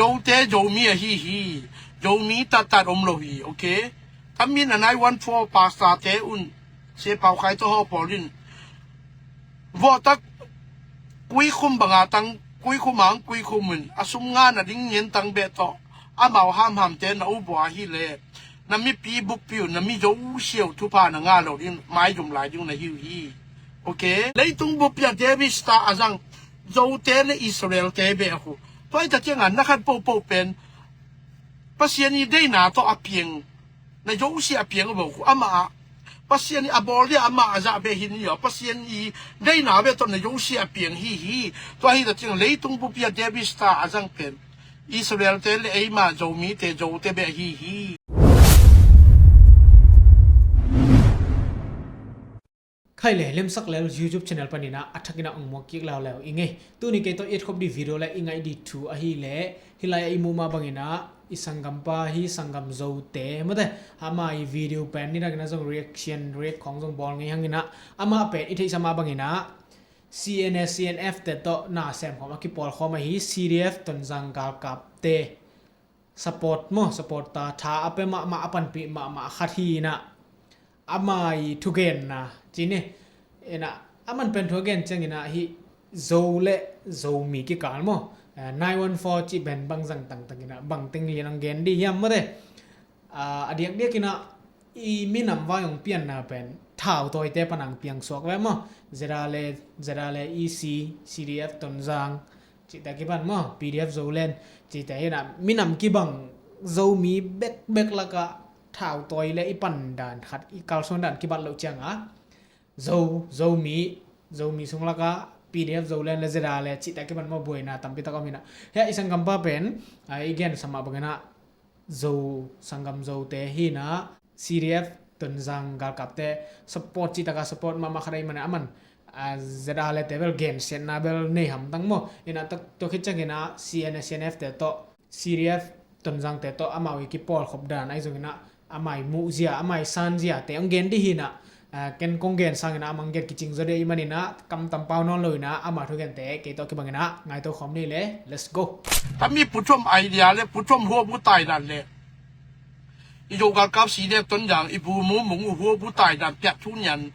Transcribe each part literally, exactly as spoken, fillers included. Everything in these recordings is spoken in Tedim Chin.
Zote Zomi ahi hi. Zomi tattat om lo hi, okay? Tammi na nine one four pastor te un, Sia Pau Khai tawh haw pawl in vawhtak kuikhum banga tang kuikhum ang kuikhum un a sum nga na ding ngen tang beh tawh amau hamhamte na ubua hi le na mipi bukpi uh na mi zo siau thupha na nga lo ding maizum lai ding na hi uh hi. Okay, leitung bukpi a David Star a zang Zote le Israel te beh a khu. Tua hi ta cianga na khat pohpoh pen Pasian i deina tawh a piang na Zosia a piang a bawk uh amah ah Pasian i a bawl dia amah a zah beh hin i aw Pasian i deina beh tawh na Zosia a piang hi hi. Tua hi ta ciang leitung bukpi a David Star a zang pen Israel te le eima Zomi te Zote beh hi hi. Khai le Lemsak Lel YouTube channel panina a thakina ong muak kik lauleu i ngei. Tuni kei tawh i etkhop di video le i ngaih di thu ahi le hilai a i muh mah bangina i sanggampa hi sanggam Zote mate ama i video pen ni thakina zong reaction react khong zong bawl ngei hangina ama pen i theihsa mah bangina C N A C N F te tawh na sem khawm a kipawl khawm ahi C D F Tonzang galkapte support maw support ta tha a pe mahmah a panpih mahmah khat hi inah ama i thugenna cini inah a man pen thugen ciang inah hi Zo le Zomi kikal maw nine one four cih pen bang zang tangtang inah bang teng lian ang gen di hiam mate. A diakdiak inah i minam vai hong pianna pen thau tawite panang piang suak ve maw. Zeda le zeda le E C, C D F Tonzang cihte kipan maw, P D F Zoland cihte hinah minam kibang Zomi bekbek lakah thau tawi le i pan dan khat i kalsuan dan kibat loh cianga Zo, Zomi, Zomi sung lakah P D F Zoland le zeda le cihte kipan maw buaina tampi tak om hinah. Hia i sanggampa pen i gen samah banginah Zo sanggam Zote hinah C D F Tonzang galkapte support cih taka support mahmah khat ahi mana aman zeda le te bel gensiatna bel nei hamtang maw. Inah tua khit cianginah C N A C N F te tawh C D F Tonzang te tawh amau i kipawlkhop dan ahi zonginah amai muhzia amai sanzia te ong gen di hinah. Ken kong gen sangin a mang gen kicing zaw dei manin a kam tampau nawn lo in a ama thugente kei tawh kibangin a ngaito khawm ni le. Let's go. Tami puchuam idea le puchuam huabu taidan le i Zo galkap side Tonzang i bu mumung uh huabu taidan piak thu nian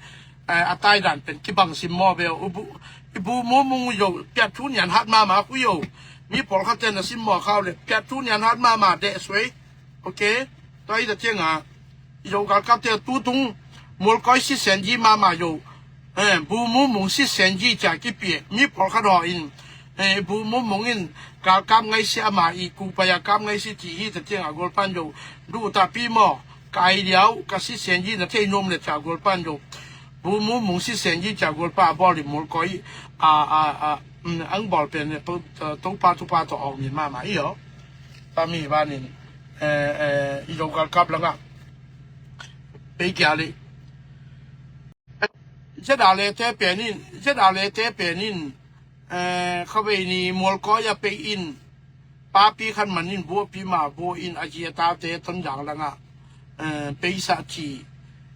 a taidan pen kibang sim maw bel i bu mumung uh Zo piak thu nian hat mama khui o. Mi pawlkhatte na sim maw khau le piak thu nian hat mama deh suai. Ok. Tua i ta cianga i Zo galkapte tutung mualkoi sisenji mama Zo bu mumung sisenji cia kipia mi pawlkhat haw in bu mumung in galkap ngaisi ama i kupai a kap ngaisi ci hi ta cianga gualpan Zo duh tahpi maw ka ai liau ka sisenji na thei nuam le cia gualpan Zo bu mumung sisenji cia gualpa a bawl in mualkoi a a a ang bawl pen Topa tupa tawh awng min mama i aw. Tami banin i Zo galkap langah pei kia le zeda le te penin zeda le te penin khavei ni mualkoi a pei in papi khan manin buapi ma bua in a zi a tate Tonzang langah peisa ci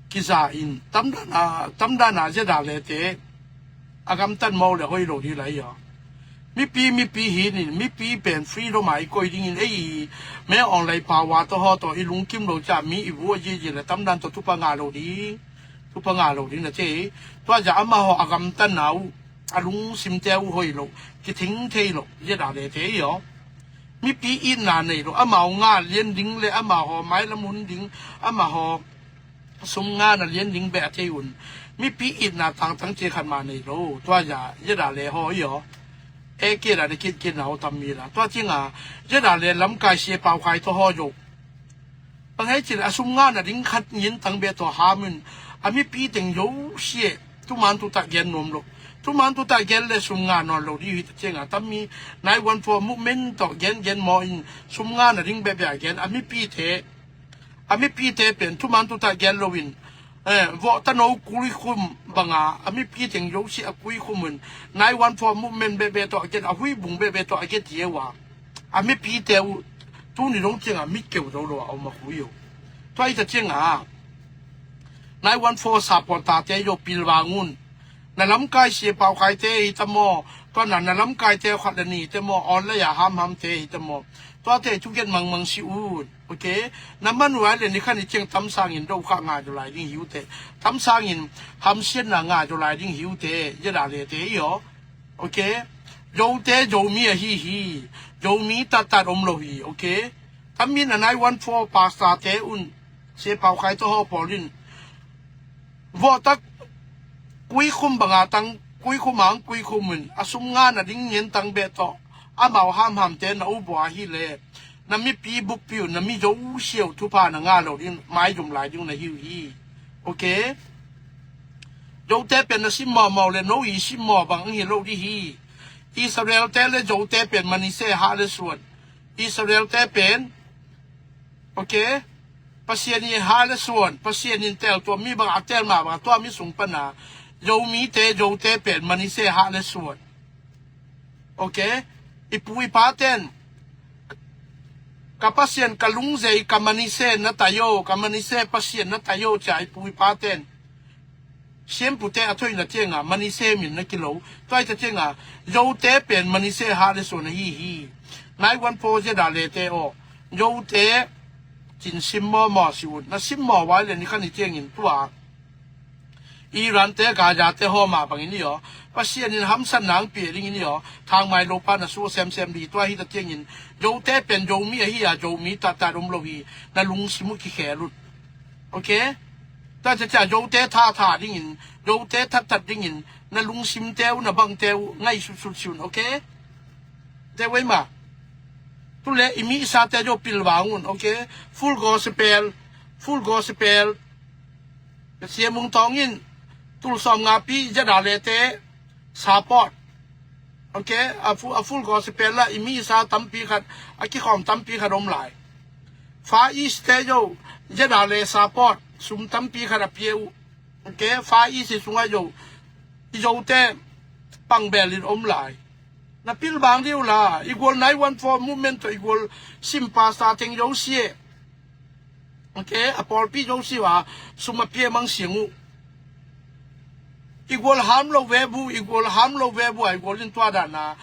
kiza in tamdana tamdana zeda le te a gamtan maw le hoi lo di lai aw. Mipi mipi hinin mipi pen freedom a i koi dingin ei me online pawa tawh haw tawh i lungkim lo cia mi i bu a zizi le tamdan tawh tupa nga lo ding tupa nga lo ding na te tua za ama haw a gamtan na uh a lungsimte uh hoi lo kithing thei lo zeda le te i aw. Mipi itna nei lo amau nga lian ding le ama haw mailam hun ding ama haw sum nga na lian ding beh a thei un mipi itna tangtang cia khat mah nei lo tua za zeda le haw i aw. E kira ni kitkit na haw tam mi la tua cinga zeda le lamkai sia pau khai tawh haw zo. Bang hei cin a sum nga na ding khat ngin tang beh tawh hamin a mipi teng zo sia tuman tuta gen nuam lo. Tuman tuta gen le sum nga nawn lo di hi ta cianga tammi nine one four movement tawh gen gen maw in sum nga na ding beh beh a gen a mipi te a mipite pen thuman tuta gen loin vawhtano kuikhum banga a mipi teng zosi a kuikhumun nine one four movement bebe tawh a gen a huibung bebe tawh a gen tieu a a mipite uh tuni dong cianga mit keu zo lo a om a hui uh. Tua i ta cianga nine one four supporter te zo pilvangun na lamkai sia paukhaite i tamaw Tua na na lamkaite khat le nite maw, online a hamhamte hite maw, tuate thugen mangmang si un. Ok. Na man uh a le ni khan i ciang tam sangin do kha ngai do lai ding hi ute. Tam sangin hamsiatna ngai do lai ding hi ute. Zia da le te i aw. Ok. Zote Zomi ahi hi. Zomi tattat om lo hi. Ok. Tam min a nine one four pastor te un, Sia Pau Khai tawh haw pawl in vawh tak kuikhum banga tang kuikhum ang kuikhum in a sum nga na ding ngen tang beh tawh amau hamhamte na u bua hi le na mipi bukpi uh na mi zo siau thupha na nga lo ding maizum lai ding na hi uh hi. Ok. Zote pen na simmawh mawh le no i simmawh bang ang hi lo dih hi. Israel te le Zote pen Manise hah le suan. Israel te pen, ok, Pasian i hah le suan, Pasian in tel tua mi bang a tel mah bang tua mi sung pana Zomite Zote pen Manise hah le suan. Ok. I pu i pa ten ka Pasian ka lungzei ka Manise na tayo, ka Manise Pasian na tayo cia i pu i pa ten. Siampute a thoina cianga Manise min na kilo. Tua i ta cianga Zote pen Manise hah le suan ahi hi. Nine one four zia da le te aw. Zote cin simmawh mawh si un. Na simmawh vai le ni khan i ciangin tua Iran te Gaza te haw mah bangin i aw. Pasian in hamsan nang pia dingin i aw. Thangmai lo pa na su semsem di tua hi ta ciangin Zote pen Zomi ahi a Zomi tattat om lo hi. Na lungsim uh kikhel un. Ok. Tua ciacia Zote thatha dingin Zote thatthat dingin na lungsimte uh na bangte uh ngai sutsut si un. Ok. Te wei ma. Tu le i mi i sate Zo pilvang un. Ok. Full Gospel, Full Gospel. Sia Mung Tawng in tul sawm nga pi zia da le te support. Ok. A fu a Full Gospel la i mi i sa tampi khat a kikhawm tampi khat om lai. Far East te Zo zia da le support sum tampi khat a pia uh. Ok. Far East i sungah Zo i Zote pangbel in om lai. Na pilvang dih uh la i gual nine one four movement tawh i gual simpa sa teng Zo sia. Ok. A pawlpi Zo sia uh a sum a pia mang siang uh. I gual ham lo ve bu i gual ham lo ve bu a i gual in tua dana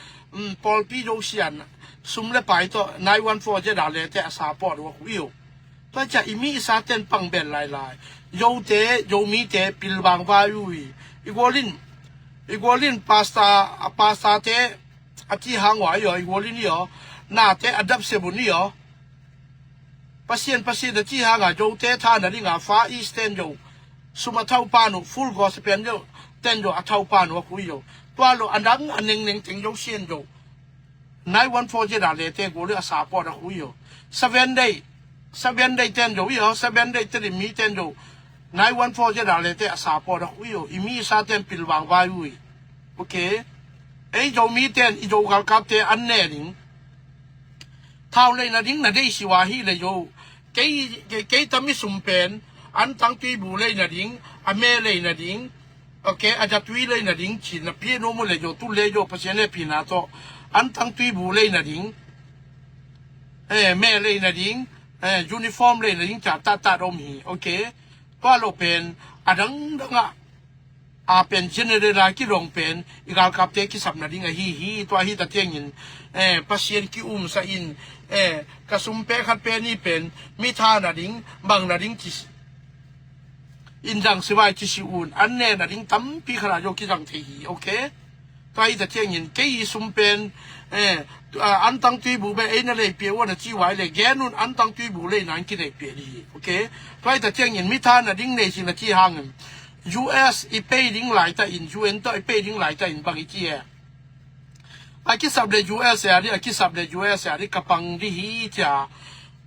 pawlpi Zo sia na sum le pai tawh nine one four zia da le te a support uh a khu i uh. Tua cia i mi i sa ten pangbel lailai. Zote Zomite pilvang vai uh i. I gual in i gual in pasta a pasta te a ci hang uh a i aw i gual in i aw. Nate a dap se bun i aw. Pasian Pasian a ci hanga Zote thana dinga Far East ten Zo sum a thau pan uh Full Gospel Zo ten Zo a thau pan uh a khu i aw. Tua lo a dang a nengneng teng Zo sian Zo. Nine one four zia da le te gual a support a khu i aw. Seven Day, Seven Day ten Zo i aw Seven Day te lim mi ten Zo. Nine one four zia da le te a support a khu i aw i mi i sa ten pilvang vai uh i. Ok. Ei Zomi ten i Zo galkap te an ne ding. Thau leina ding na dei siwa hi le Zo. Kei kei tami sum pen an tangtui bu leina ding a me leina ding. Ok. A zatui leina ding cin na pia no mu le Zo tu le Zo Pasian le pina tawh an tangtui bu leina ding. Eh, me leina ding. Eh, uniform leina ding ca tattat om hi. Ok. Tua lo pen a dangdangah a pen general a kidong pen i galkapte kisapna ding ahi hi. Tua hi ta tiangin eh, Pasian ki-umsa in eh, ka sum pe khat pe ni pen mi thana ding bangna ding ci in zang sivai ci si un an nena ding tampi khat a zo kizang thei hi. Ok. Tua hi ta tiangin kei i sum pen eh, an tangtui bu be ei na lei pia ua na ci vai le gen un an tangtui bu lei na an kinei pia di hi. Ok. Tua hi ta tiangin mi thana ding nei si na ci hangin U S i pei ding laita in U N tawh i pei ding laita in bang i ci e. A kisap le U S a di a kisap le U S a di ka pang di hi cia.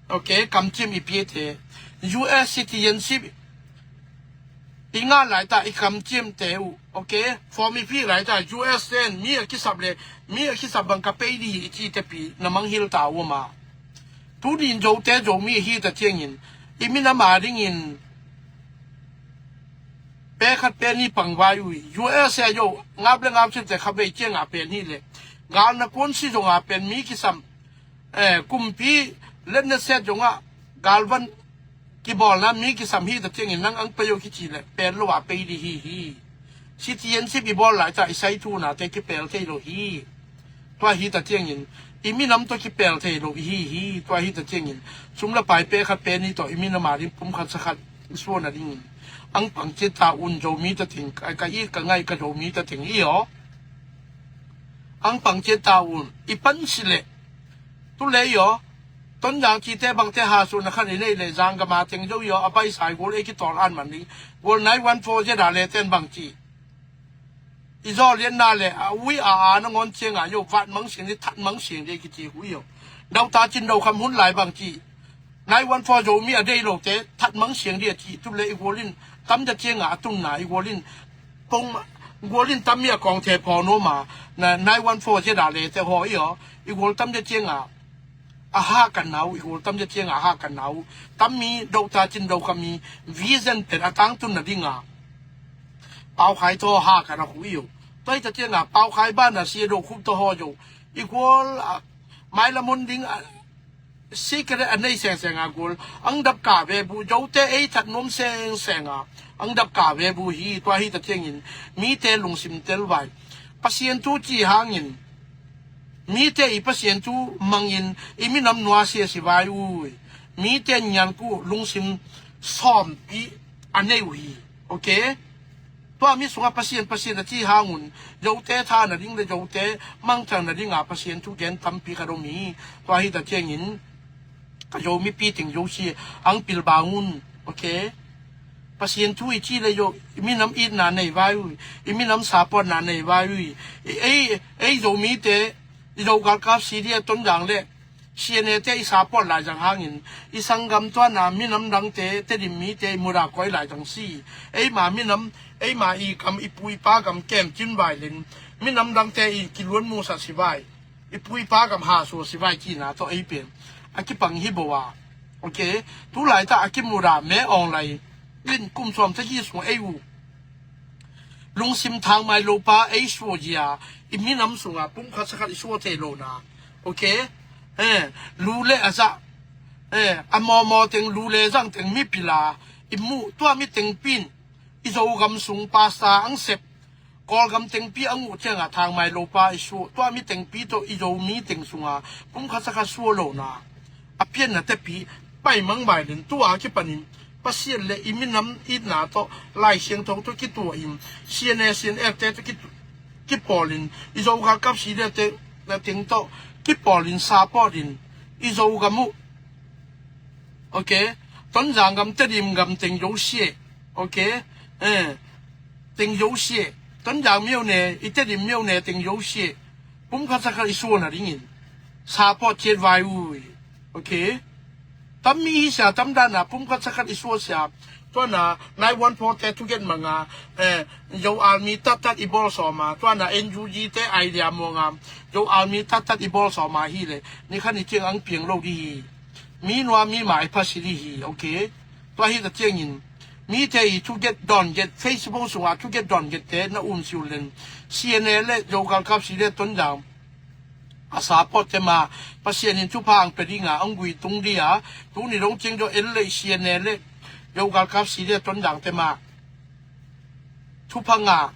Ok. Kamciam i pia te U S citizenship i ngah laita i kamciam te uh. Ok. Form i pia laita U S ten mi a kisap le mi a kisap bang ka pei di hi i ci te pi na manghil ta uh ma. Tunin Zote Zomi hi ta tiangin i minam a dingin pe khat pe ni pangvai uh hi. U S a zo ngap le ngap sinte kha bei cianga pen hi le gal na kuan si zonga pen mi kisam eh, kumpi letna set zonga galvan kibawlna mi kisam hi ta tiangin nang ang pei uh kici le pen lo a pei di hi hi. Citizenship i bawl laitah i saithu nate kipel thei lo hi. Tua hi ta ciangin i minam tawh kipel thei lo i hi hi. Tua hi ta ciangin sum le pai pek khat pen i tawh i minam a ding pumkhat sakhat i suan a dingin ang pang ciat ta un. Zomi ta ting, ka, ka i ka ngai ka Zomi ta ting i aw. Ang pang ciat ta un, i pan si leh. Tu lei aw, Tonzang cite bangte ha suan a khan i nei leh Zanggama teng zo i aw, a bai sai gol ei kitawl an man ding. Gol nai wan fo zia da le ten bang ci. I zaw lianna le a ui a a nangawn cianga yo vat mang siang di, that mang siang di kici hui yo. Dau ta cin dau kham hun lai bang ci. Nai wan fo Zomi a dei lo te that mang siang di a ci. Tu le i gualin tam da cianga a tunna i gualin pong gualin tam mi a kawng the phaw no ma. Nai wan fo zia da le te haw i aw, i gual tam da cianga a ha kan nau, i gual tam da cianga a ha kan nau. Tam mi dau ta cin dau kham mi vision pen a tangtun na dinga Pau Khai thaw ha ka na hu i uh. Tua hi ta cianga Pau Khai ban a sia do khup thaw haw zo. I gual a mai lam hun ding a secret a nei seng seng a gual. Ang dap ka ve bu zo te ei that nuam seng seng a ang dap ka ve bu hi. Tua hi ta ciangin mite lungsim tel vai. Pasian thu ci hangin mite i Pasian thu mangin i minam nua sia si vai ui. Mite nyan ku lungsim sawmpi a nei uh hi. Okay. Tua mi sungah Pasian, Pasian a ci hangun, Zote tha na ding le Zote mangthang na dinga Pasian thu gen tampi ka dom hi. Tua hi ta ciangin ka Zo mipi teng Zo si ang pilbangun. Okay. Pasian thu i ci le Zo i minam itna nei vai ui, i minam support na nei vai ui. Ei, ei Zo mite i Zo galkap si dia Tonzang le siane te i support lai zang hangin i sanggam tuana minam dangte Tedim mite i muda koi lai zang si. Eima minam, eima i kam i pu i pa kam kem cin vai len minam dangte i kiluan musa si vai. I pu i pa kam ha sua si vai cina tawh ei pen a kipang hi bo a. Okay. Tu laitah a kimuda me awng lai in kum sawm thagi sung ei uh. Lungsim thang mai lo pa ei sua zia i minam sunga pumkhat sakhat i sua thei lo na. Okay. Eh, lu le a zah, eh, a mawmaw teng lu le zang teng mipila i muh tua mi tengpin i Zogam sung pasta ang sep Kawlgam tengpi ang uh cianga thang mai lo pa i sua tua mi tengpi tawh i Zo mi teng sunga pumkhat sakhat sua lo na. A pianna tepi pai mang mai len tua kipanin Pasian le i minam itna tawh Lai Siangtho tawh kituahin siane sian ekte tawh kitu kipawlin i Zo galkap si le teng tawh kipawlin support in i Zogam uh. Okay. Tonzang gam Tedim gam teng Zo sia. Okay. Eh. Teng Zo sia. Tonzang miau ne i Tedim miau ne teng Zo sia. Pumkhat sakhat i suan a dingin support ciat vai ui. Okay. Tam mi hi sia tam dana pumkhat sakhat i sua sia. Tuana nai wan pho te thuget manga eh, Zo army tattat i bawl sawma tuana N U G te idea muanga Zo army tattat i bawl sawma hi le ni khan i ciang ang piang lo di hi. Mi nua mi ma i phasi di hi. Okay. Tua hi ta ciangin mite i thuget dawnget Facebook sunga thuget dawnget te na um siu len siane le Zo galkap si le Tonzang a support tema Pasian in thupha ang pe dinga ang gui tung dia tuni dong ciang jo el le siane le Zo galkap si le Tonzang tema thupha nga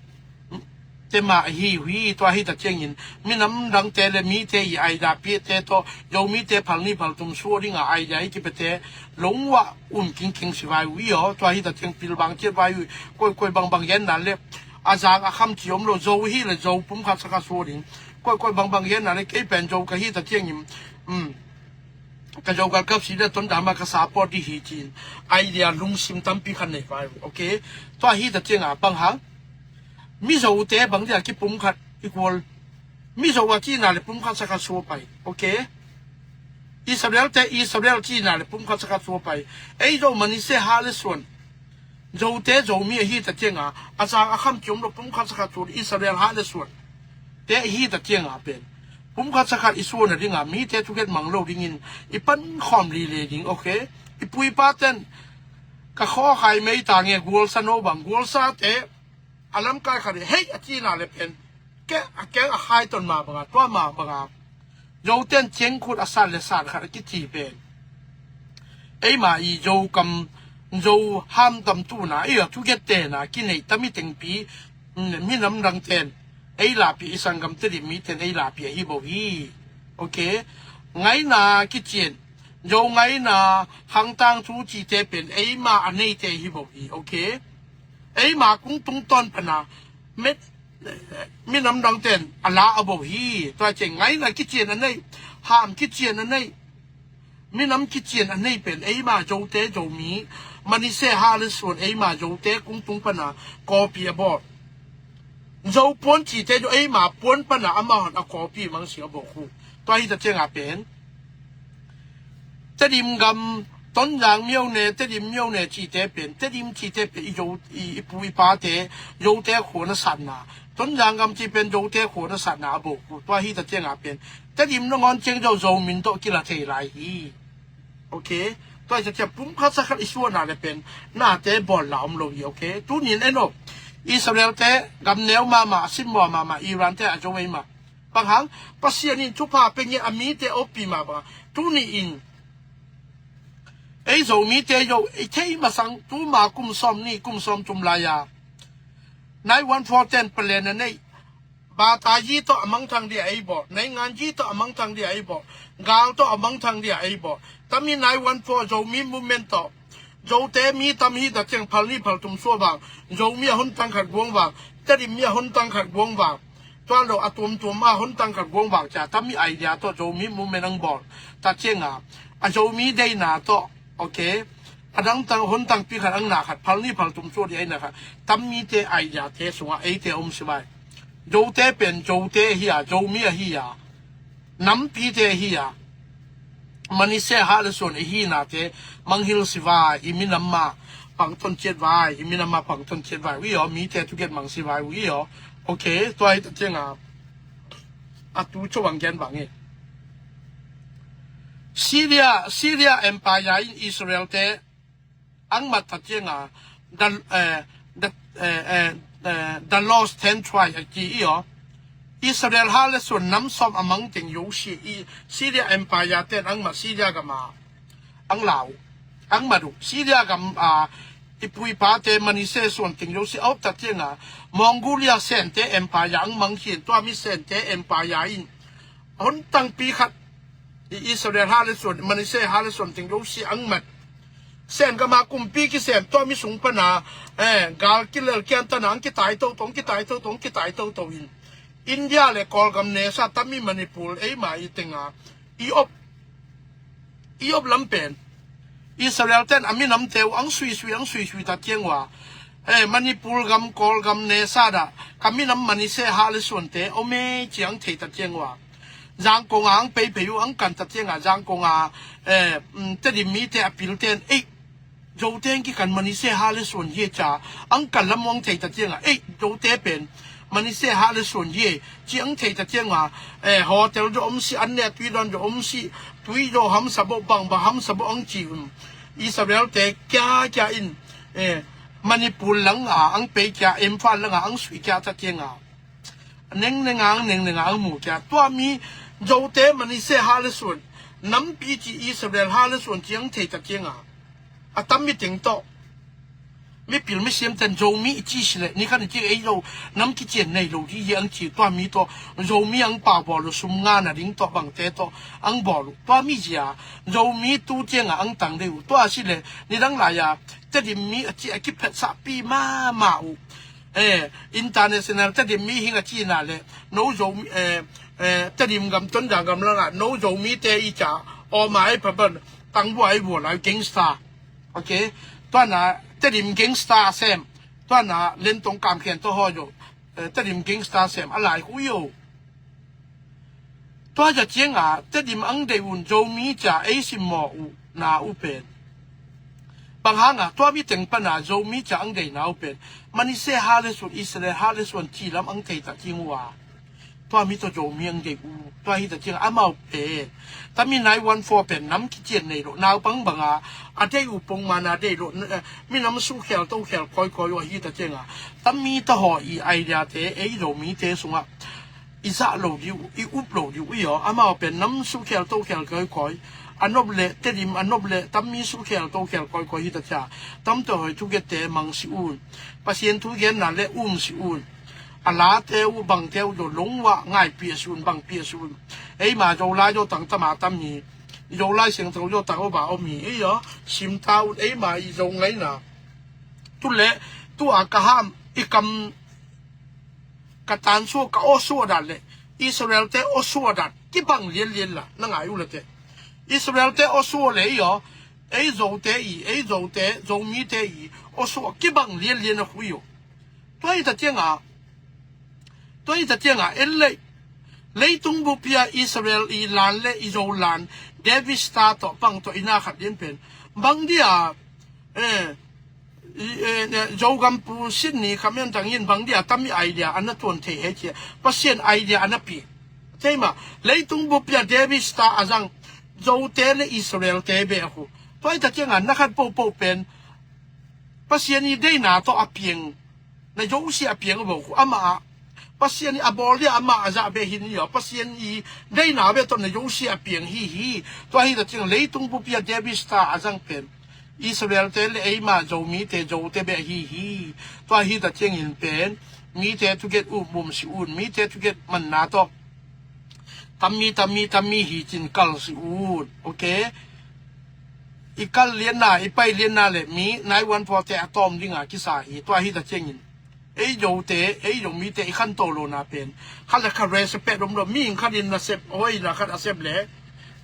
tema hi hui. Tua hi ta ciangin minam dangte le mite i aida piate tawh Zo mite phal ni phal tum sua dinga aida i kipete longwa um kingking si vai ui aw. Tua hi ta ciang pilbang ciat vai ui. Koi koi bangbang genna le a zang a kham ci om lo Zo hi le Zo pumkhat sakhat sua ding. Koi koi bangbang genna le kei pen Zo ka hi ta ciangin um ka Zo galkap si le Tonzang ma ka support di hi cin idea lungsim tampi khan nei vai. Okay. Tua hi ta cianga bang hang Mizote bang dia kipumkhat i kual. Mizo a cina le pumkhat sakhat sua pai. Okay. Israel te Israel cina le pumkhat sakhat sua pai. Ei Zo mani se ha le suan Zote Zomi ahi ta cianga a sang a kham ciom lo pumkhat sakhat suan Israel ha le suan te ahi ta cianga pen pumkhat sakhat i suan a dinga mite thuget mang lo dingin i pan khawm li le ding. Okay. I pu i pa ten ka khaw khai mei ta nge gualsa no bang gualsa te a lamkai khat hei a cina le pen ke a keng a khai ton ma banga tua ma banga Zoten ciangkhut a san le san khat a kici pen eima i Zo kam Zo hamtam tuna i a thuget tena kinei tami tengpi mm, minam dang ten ei lahpih, i sanggam Tedim mi ten ei lahpih ahi bo hi. Ok. Ngaina kician, Zo ngaina, khangtang thu cihte pen eima a neite hi bo hi. Ok. Eima kung tungtawn pana met minam dang ten a la a bo hi. Tua ciang ngaina kician a nei, ham kician a nei, minam kician a nei pen eima Zote, Zomi, Manise ha le suan eima Zote kung tung pana kawpi a bawl. Zo puan cihte Zo eima puan pana amahon a kawpi mang si a bawl khu. Tua hi ta cianga pen Tedim gam, Tonzang mione, Tedim mione cihte pen, Tedim cihte pen i Zo, i, i pu i pate Zote khua na satna, Tonzang gam cih pen Zote khua na satna a bawl khu. Tua hi ta cianga pen Tedim nangawn ciang Zo, Zo min tawh kila thei lai hi. Ok. Tua hi ta ciang pumkhat sakhat i suahna le pen nate bawl la om lo hi. Ok. Tunin en o, Israel te gam neu mahmah, a simmawh mahmah, Iran te a zo ei mah. Bang hang, Pasian in thupha pia nge a mite a oppih mah bang a. Tuni in ei Zomite Zo i theih masang tuma kum sawm nih, kum sawm thum lai-a nine one four ten palen a neih, bata yi tawh a mangthang dia ei bawl, naingan yi tawh a mangthang dia ei bawl, gal tawh a mangthang dia ei bawl. Tami nine one four Zomi movement tawh Zote mi tam hi ta ciang phal nih phal thum suah vang, Zomi a hon tang khat guang vang, Tedim mi a hon tang khat guang vang, tua lo a tuamtuam a hon tang khat guang vang cia tami idea tawh Zomi movement ang bawl ta cianga, a Zomi deina tawh, ok, a dang tang hon tangpi khat ang na khat phal nih phal thum suah di aina khat, tammite idea te sungah eite om si vai. Zote pen Zote ahi a, Zomi ahi a, nampite ahi a, Manise ha le suan i hinate manghil si vai, i minam mah pangton ciat vai, i minam mah pangton ciat vai uh i aw, mite thuget mang si vai uh i aw. Ok. Tua hi ta cianga a tu co bang gen bang hi. Syria, Syria Empire in Israel te ang mat ta cianga the, eh, the, eh, eh, eh, the lost ten tribe a ci i aw. Israel ha le suan nam sawm a mang teng Yosi i Syria Empire ten ang mat Syria gama ang lau, ang mat uh. Syria gam a i pu i pate Manise suan teng Yosi a op ta cianga Mongolia sente Empire ang mang khin, tua mi sente Empire in hon tangpi khat i Israel ha le suan, Manise ha le suan teng Yosi ang mat. Sen gama kumpi kisem tua mi sung pana, eh, gal kilel kian tana ang kitai toto, ang kitai toto, ang kitai toto in India le Kawlgam nesa tami Manipur eima i tenga i op, i op lam pen Israel ten a minamte uh ang suisui, ang suisui ta ciang ua, eh, Manipur gam, Kawlgam nesa dah ka minam Manise ha le suante om e ci ang thei ta ciang ua, Zangkong a ang peiphei uh ang kan ta cianga Zangkong a, eh, mm, Tedim mite a pilten ei Zote ang kikan Manise ha le suan hi e cia ang kan lam uh ang thei ta cianga ei Zote pen Manise ha le suan hi e ci ang thei ta cianga, eh, hotel zo om si, an ne tui don zo om si, tui zo hamsa bo, bang bang hamsa bo ang ci un. Israel te kia kia in, eh, Manipur lang a ang pei kia, Imphal lang a ang sui kia ta cianga. Nengnenga, nengnenga ang mu kia. Tua mi Zote Manise ha le suan, nampi ci Israel ha le suan ci ang thei ta cianga a tam mi teng tawh mipil misiam ten Zomi i ci si le ni khan i ci ei lo, nam kician nei lo di hi ang ci, tua mi tawh Zomi ang pau bawl uh sum ngana ding tawh bangte tawh ang bawl uh. Tua mi zia Zomi tu cianga ang tang dei uh. Tua si le nidang lai-a Tedim mi a ci a kiphet sahpi mahmah uh. Eh, international Tedim mi hing a cina le no Zo, eh, eh, Tedim gam Tonzang gam langa no Zomite i ca oma ei paban tangbua ei bua lai gangster. Ok. Tuana Tedim gangster sem, tuana lentong kamkhen to ho yo, eh, Tedim gangster sem a lai khu yo. Tua za cianga Tedim ang dei un Zomi cia ei simmawh uh na uh pen bang hanga tua mi teng pana Zomi cia ang dei na uh pen Manise ha le suan, Israel ha le suan ci lam ang thei ta ciang uh a, tua mi tawh Zomi ang dei uh. Tua hi ta cianga amau pen tami nine one four pen nam kician nei lo naupang banga a dei uh pongmana dei lo, eh, minam sukhel tokhel kawikawi uh a hi ta cianga tami tawh haw i idea te ei Zomite sungah i zah lo dih uh, i up lo dih uh i aw. Amau pen nam sukhel tokhel kawikawi, a nop le Tedim a nop le tammi sukhel tokhel kawikawi hi ta cia. Tamtawh hoi thugette mang si un, Pasian thugenna le um si un. a late uh bangte uh zaw lungua ngaihpih a sun bangpih a sun. Eima Zolai zaw tangtama tam hi. Zolai siangtho zaw tang aw ba om hi ei aw. Simta un eima i zo ngaina. Tu le tu a ka ham i kam ka tansuah ka awsuah dan le Israel te awsuah dan kibang lianlian la na ngai uh late. Israel te awsuah le i aw ei Zote i ei Zote Zomite i awsuah kibang lianlian a khui uh. Tua hi ta cianga tua hi ta cianga en lei leitung bupia Israel i lan le i Zo lan David Star tawh pang tawh i na khat lian pen bang dia eh, Zogam pu Sydney khamen tangin bang dia tami idea ana tuan thei he cia Pasian idea ana pi. Theima leitung bupia David Star a zang Zote le Israel te be a khu. Tua hi ta cianga na khat popo pen Pasian i deina tawh a piang na Zosia a piang a bo khu ama a Pasian i a bawl dia ama a zah be hin i aw Pasian i deina be tawh na Zosia a piang hi hi. Tua hi ta ciang leitung bupia David Star a zang pen Israel te le eima Zomite Zote be hi hi. Tua hi ta ciangin pen mite tuget umum si un mite tuget manna tawh tammi tammi tammi hi cin kal si un. Ok. I kal lianna i pai lianna le mi nai wan pawte a tawm dinga kisa hi. Tua hi ta ciangin ei Zote ei Zomite i khanto lona pen khat le khat respect om lo mi in khat in na sep hoina khat a sep le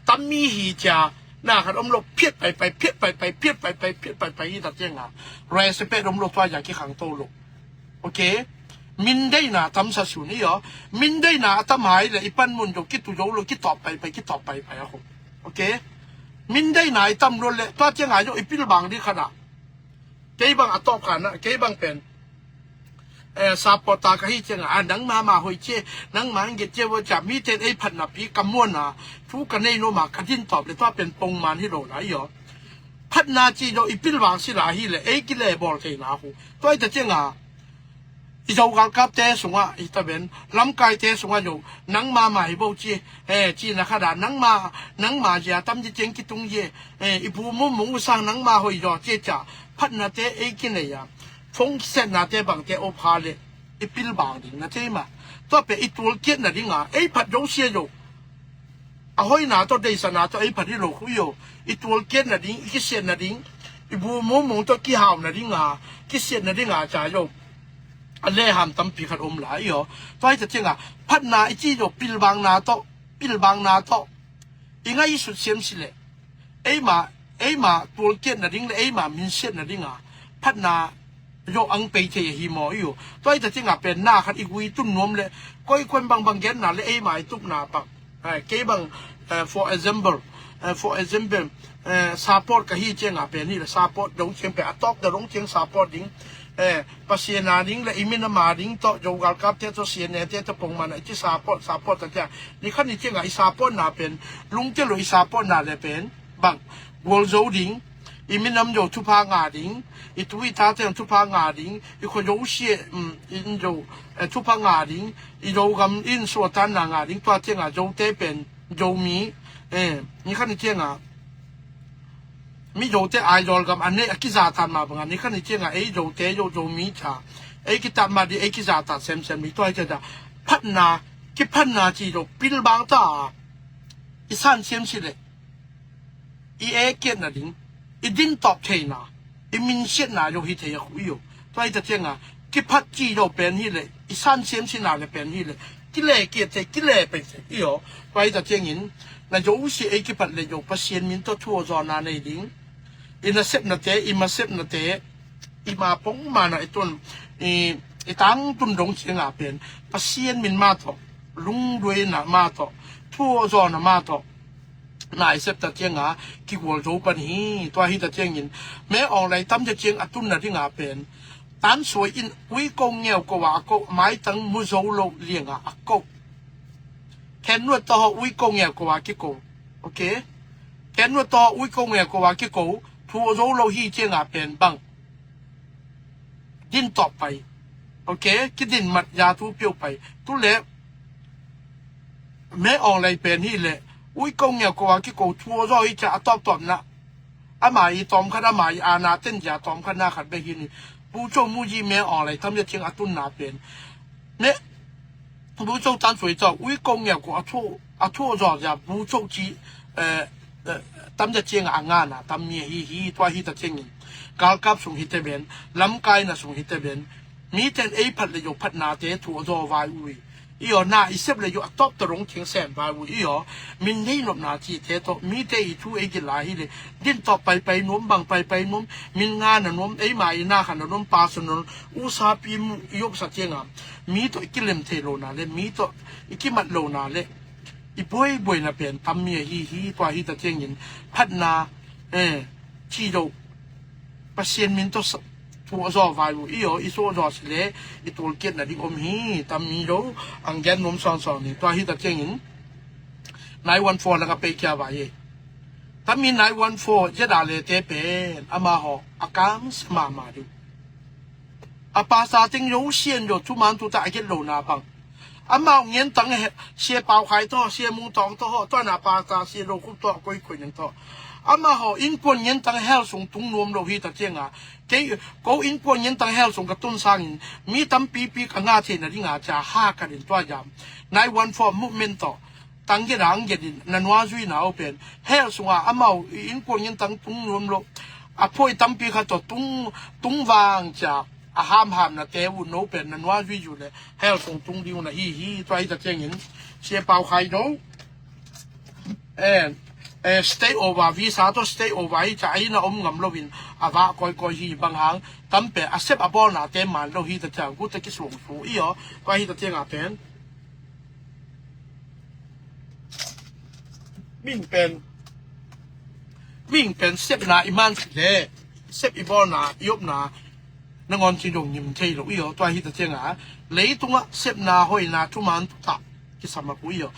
tammi hi cia na khat om lo phiat pai pai phiat pai pai phiat pai pai phiat pai pai hi ta cianga respect om lo tua ya ki khangto lo. Ok. Min deina tamsa sun i aw min deina a tam hai le i panmun zo kitu zo lo kitawp pai pai kitawp pai pai a khum. Ok. Min deina i tam lo le tua cianga zo i pilbang di khana. Kei bang a tawp khana kei bang pen eh, sapota ka hi cianga a nangma ma hoi cie nangma nget cie vo cia miten ei phatna pi ka muana thu ka nei noma ka din tawp le tua pen pongman hi lo na i aw. Phatna ci zo i pilbang sila hi le ei kile bawl theina hu. Tua i ta cianga i Zo galkapte sungah i ta ben lamkaite sungah zo nangma ma hi bo ci eh, cina khada nangma nangma zia tam ci ciang kitung ye eh, i bu mumung usang nangma hoi zaw cie cia phatnate ei kinei a phone kisetnate bangte o pha le i pilbang ding na thei ma. Tua pe i tualkiat nadinga ei phat zo sia zo a hoina tawh deisana tawh ei phat hi lo khu i aw. I tualkiat nading i kisiat nading i bu mumung tawh kihau nadinga kisiat nadinga ca zo a leham tampi khat om la i aw. Tua hi ta cianga phatna i ci zo pilbangna tawh pilbangna tawh i ngai i sut siam si le eima eima tualkiat nading le eima minsiat nadinga phatna zo ang pei thei ahi maw i aw. Tua hi ta cianga pen na khat i gui tun nuam le koi koi bang bang genna le eima i tupna bang Ai, kei bang eh, for example eh, for example eh, support ka hi cianga pen hi le support dong ciang pen a tawk da dong ciang support ding eh, Pasian a ding le i minam a ding tawh Zo galkapte tawh sianete tawh pongman a i ci support support ta cia ni khan i cianga i support na pen lungte lo i support na le pen bang gual zo ding i minam zo thupha nga ding i tu i tate thupha nga ding i kho zo sia in zo eh, thupha nga ding i Zogam in suatanna nga ding tua cianga Zote pen Zomi eh, ni khan i cianga mi Zote Aizawl gam a nei a kizatan ma banga ni khan i cianga ei Zote Zo Zomi ca ei kitat ma di ei kizatan semsem mi tua i cianga phatna kiphatna ci zo pilbang ta i san siam si le i ekiat nading i din tawp theina i minsiatna zo hi thei a khu i aw. Tua hi ta cianga kiphat ci zo pen hi le i san siam sina le pen hi le kile kiat thei kile pei thei i aw. Tua hi ta ciangin na zo si ei kiphat le zo Pasian min tawh thu aw zawna nei ding i nasepnate i masepnate i ma pongmana i tun i i tangtun dong cianga pen Pasian min ma tawh lungduaina ma tawh thu aw zawna ma tawh na i sep ta cianga kigual zo pan hi. Tua hi ta ciangin me awng lai tam cia ciang a tunna dinga pen tansuai in ui ko ngeu ko a ko maitang mu zo lo lianga a ko khen nuat tawh ui ko ngeu ko a kiko. Ok. Khen nuat tawh ui ko ngeu ko a kiko thu aw zo lo hi cianga pen bang din tawp pai. Ok. Kidin mat ya thu piau pai tu le me awng lai pen hi le ui ko ngeu ko a kiko thu aw zo hi cia a tawp tawpna ama i tawm khat ama i ana ten cia tawm khat na khat be hi ni. Pu cho mu ji me awng lai tam ya ciang a tunna pen Ne, bucho tan sui cho ui kong ngiau ko a thu a thu zo ya bucho ci, eh, eh, tam ya ciang a ngana tam mi hi hi tua hi ta ciangin. Galkap sung hi te ben, lamkaina sung hi te ben, mi ten ei phat le yo phat na te thu zo vai ui. Iyo na i sep le yo a top to rong ciang sen vai ui iyo. Min nei nop na ci te to mi te i thu ei gila hi le. Din to pai pai nom bang pai pai nom. Min ngana nom ei ma i na khana nom personal. U sa pi mu i yop sa ciang a mi tawh i kilem thei lo na le mi tawh i kimat lo na le i buai buai na pen tam mi a hi hi tua hi ta ciangin phatna, eh, ci do Pasian min tawh thu a zaw vai uh i aw i suah zaw si le i tulkiat na ding om hi tam mi do ang gen nuam sawn sawn ni tua hi ta ciangin nine one four lang a pei kia vai hi. Tam mi nine one four zia da le te pen ama haw a kam sa ma ma ding. A pasa ting yo sian yo thuman tu ta a get lo na bang. Amau ngen tang he sia pau khai to sia mung tong to ho to na pasa sia lo khup to koi koi neng to. Ama ho in kuan ngen tang hel sung tung nuam lo hi ta ciang a. Kei ko in kuan ngen tang hel sung ka tun sangin mi tam pi pi ka nga thei na ding a cha ha ka din tua jam. Nine one four movement to. Tang get ang get in na nua zui na open hel sung a amau in kuan ngen tang tung nuam lo. A phoi tam pi kha to tung tung vang cha. A ham ham na te u no pen na nua zui zu le hel sung tung diu na hi hi tua hi ta ciangin sia pau khai do. And, eh, stay over visa to stay over hi cha ai na om ngam lovin a va koi koi hi bang hang tam pe a sep a bol na te man lo hi ta ciang ku ta ki suang su i aw tua hi ta ciang a pen. Ming pen ming pen sepna i man si le sep i bawlna i opna nangawn ci dong ngim thei lo i aw tua hi ta ciang a leitunga sepna hoina thuman tuta kisam a pu i aw.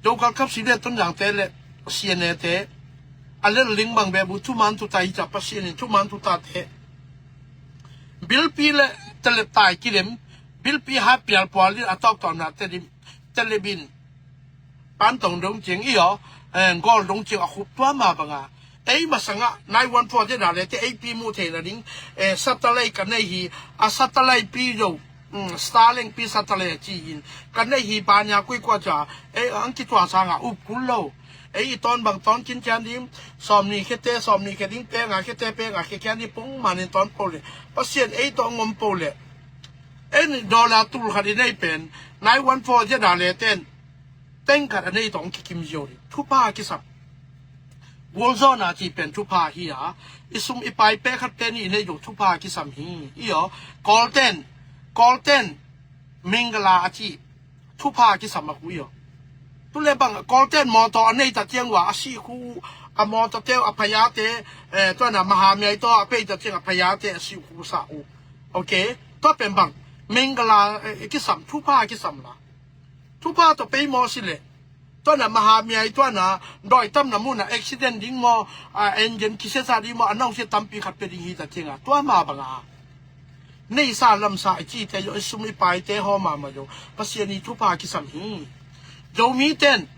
Dokal kap si le tun jang te le siane te a lel ling bang be bu thuman tuta hi ca Pasian in thuman tuta te bilpi le telet tai kilem bilpi ha pial pual in a tawk tawkna te dim telebin pantong dong ciang i aw. Gol dong ciang a khup tua ma banga ei masanga nine one four te da le te ei pi mu thei na ding. Satellite ka nei hi a satellite pi zo Starlink pi satellite ci in ka nei hi pa nia kui kua ca ei ang ki tua sanga up kul lo. Ei i ton bang ton kin kian ding sawm ni khete sawm ni khe ding pe nga khete pe nga khe kian ding pung manin ton po le Pasian ei to ngom po le. En dollar tul khat i nei pen nine one four zia da le ten teng khat a nei tawh hong kikim zio ding thupha a kisam. Gualzawhna ci pen thupha hi a i sum i pai pe khat pe nih i nei zong thupha a kisam hi i aw. Kawlten Kawlten Mingala a ci thupha a kisam a ku i aw. Tule bang Kawlten mawtaw a nei ta ciang ua a sih khu a mawtaw teu a phaya te tuana mahamiai taw a pei ta ciang a phaya te a sih khu sa u. Ok. Tua pen bang Mingala kisam thupha a kisam la. Thupha tawh pei maw si le tuana mahamiai tuana dawi tamna muna accident ding maw a engine kisiasa ding maw a nausia tampi khat pe ding hi ta cianga tua ma banga. Neisa lamsa i cite yo i sum i paite haw mama yo Pasian i thupha kisam hi. Zomi ten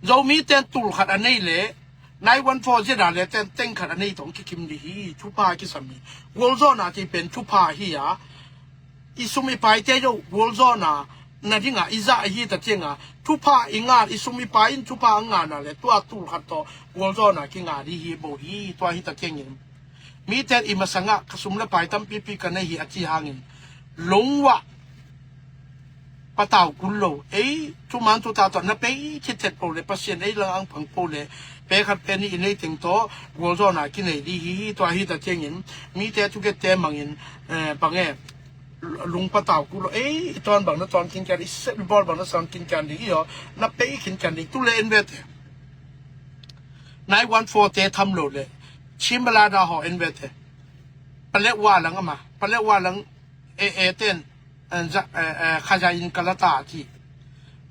Zomi ten tul khat a nei le nine one four zia da le ten teng khat a nei tawh kikim dih hi thupha kisam hi. Gualzawhna ti pen thupha hi a i sum i paite yo gualzawhna na dinga i zah ahi ta cianga thupha i ngat i sum i pai in thupha a ngatna le tua tul khat tawh gualzawhna kingat dih hi bo hi tua hi ta ciangin. Mite i masangah ka sum le pai tampipi ka nei hi a ci hangin lungwah patau kul lo ei thuman thuta tawh na pei khit thet po le Pasian ei lang ang pang po le pe khat pe nih i nei teng tawh gualzawhna kinei dih hi tua hi ta ciangin mite thukette mangin bang e lung patau kul lo ei i tawn bang na tawn kinkian i sep i bawl bang na sawn kinkian ding i aw na pei kinkian ding tu le en vete. Nine one four te tham lo le Chimbalada haw en vete. Palek wa lang ama palek wa lang e e ten khazai in kalata ti.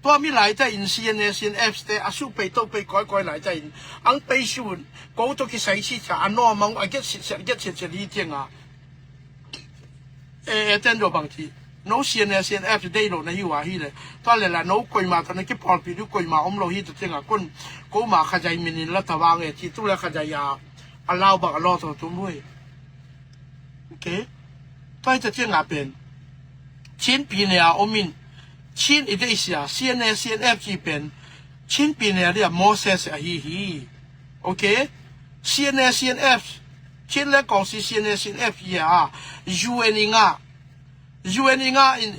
Tua mi laita in C N A C N F te a su pei to pei koi koi laita in ang pei su ko to kisai si cha a no mang a get si se get si se li tianga. E e ten do bang ti no C N A C N F dei lo na hi wa hi le tua le la no koima ta na ki pawlpi du koima om lo hi ta tianga kun ko ma khazai minin la ta wang e ti tu le khazai a a lau bang a lo to tu mui. Ok. Tua hi ta cianga pen Chin ပြည်နယ် ah om in, Chin i deihsia, C N A, C N F ci pen Chin ပြည်နယ် ah dia Moses ahi hi. Okay? C N A, C N F, Chin le kawngsi C N A, C N F hi a, U N i ngah, U N i ngah in,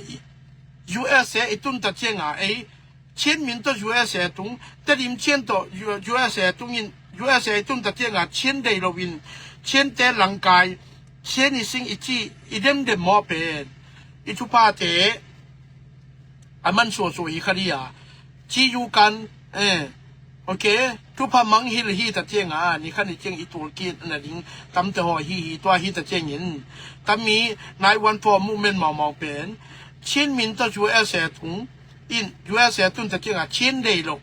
U S A i tun ta cianga ei Chin min tawh U S A tung, Tedim Chin tawh U-, U S A tung in, U S A i tun ta cianga Chin dei lo in, Chin te langkai, Chin i sing i ci, i demdem mawh pen, i thuphate a man suahsuah hi kha dia, ci u kan, eh, okay, thupha mang hil hi ta cianga, ni khan i ciang i tul kit na ding, tamte haw hi hi, tua hi ta ciangin, tami nine one four movement maumau pen, Chin min tawh U S A tung, in U S A tun ta cianga Chin dei lo.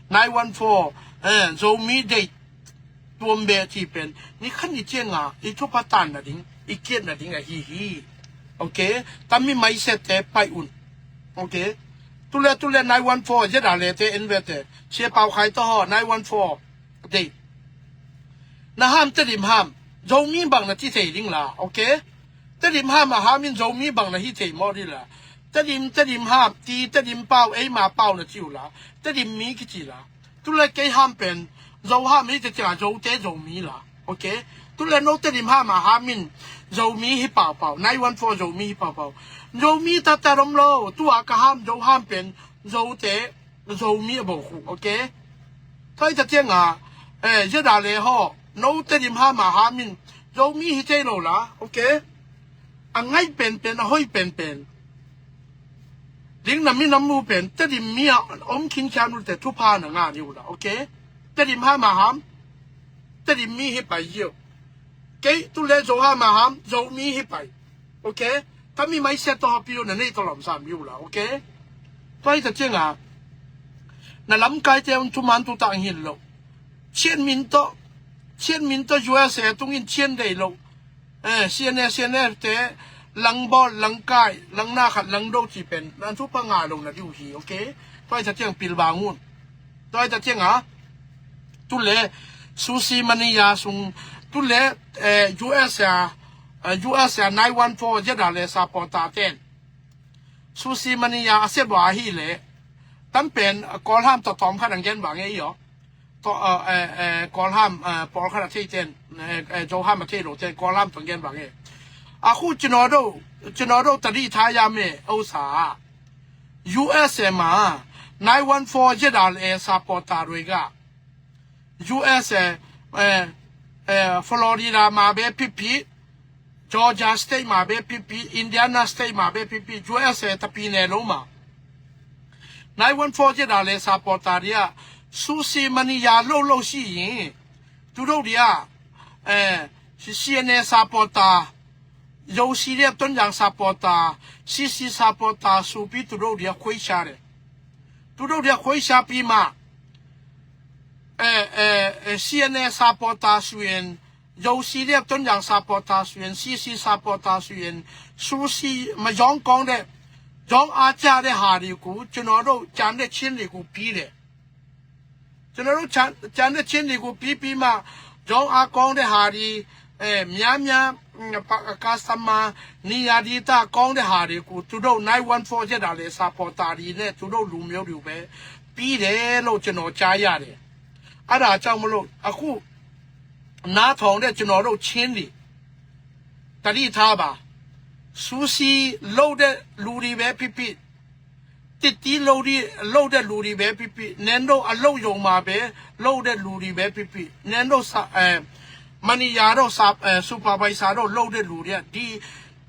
Nine one four, eh, Zomi dei tuam beh ci pen. Ni khan i cianga, i thupha tan na ding, i kiat na ding ahi hi. Okay? Tami mai se te pai un. Okay? Tule, tule nine one four, zeda le te en ve te. Sia pau khai to ho, nine one four. Dei. Na ham Tedim ham. Zomi bang na ci thei ding la. Okay? Tedim ham a ham in Zomi bang na hi thei maw di la. Tedim, Tedim ham, ti Tedim pau, ei ma pau na ci u la. Tedim mi kici la. Tule kei ham pen, Zo ham hi te cia Zo te Zomi la. Okay? Tule no Tedim ham a ham in, Zomi hi pau pau. Nine one four Zomi hi pau pau. Zomi ta ta rom lo. Tua ka ham, Zo ham pen, Zo te, Zomi a bo khu. Okay? Toi ta cianga, eh, zeda le ho. No Tedim ham a ham in, Zomi hi te lo la. Okay? A ngai pen pen, a hoi pen pen. Ding na mi na mu pen, Tedim mi a om khin khian u te thupha na nga ni u la, okay? Tedim ham a ham, Tedim mi hi pai ziu. Kei tule Zo ham a ham, Zomi hi pai. Okay? Tami mai se to hapi u na nei to lom sa mi u la, okay? Toi ta cianga, na lamkai te un thuman tu ta ang hin lo. Chin min tawh, Chin min tawh U S A tung in Chin dei lo. Eh, C N A, C N F te, lang bawl, lang kai, lang na khat, lang do ci pen, nan thupha nga lo na diu hi, okay? Toi ta ciang pil bang un. Toi ta cianga, tule, Susi Mania sung, tule, eh, U S A, eh, U S A nine one four zeda le supporter ten. Susi Mania a se bua hi le, tam pen, eh, Kawlham to tom khat ang gen bang e yo. To, eh, eh, eh, Kawlham, eh, pawl khat a thei ten, eh, eh, Zoham a thei lo ten, Kawlham tong gen bang e. A khu cino do, cino do ta di tha ya me, o sa. U S A ma, nine one four zeda le supporter rui ga. U S A, eh, eh, Florida ma be pipi, Georgia State ma be pipi, Indiana State ma be pipi, U S A tapi ne lo ma. Nine one four zeda le supporter dia, Susi Mania lo lo si yin. Tu do dia, eh, si C N A supporter, Zo si dia ton yang supporter, C C supporter, supi tu do dia khuai sha de. Tu do dia khuai sha pi ma. Eh, eh, eh, C N A supporter suen, Zo si dia ton yang supporter suen, C C supporter suen, Susi ma zong kong de, zong a cha de ha di ku, cino do chan de chin di ku pi de. Cino do chan, chan de chin di ku pi pi ma, zong a kong de ha di, eh, mia mia, mm, pa, customer, ni ya di ta kong de ha di ku, tu do nine one four zeda le supporter di ne, tu do lu miu diu be, pi de lo cino cha ya de. A da chau ma lo, a khu, na thong de cino do chin di. Ta di tha ba. Susi lo de lu di be pipi. Titi lo di, lo de lu di be pipi. Nen do a lo yo ma be, lo de lu di be pipi. Nen do sa, eh, Mania do sa, eh, supervisor do lo de lu di a. Di,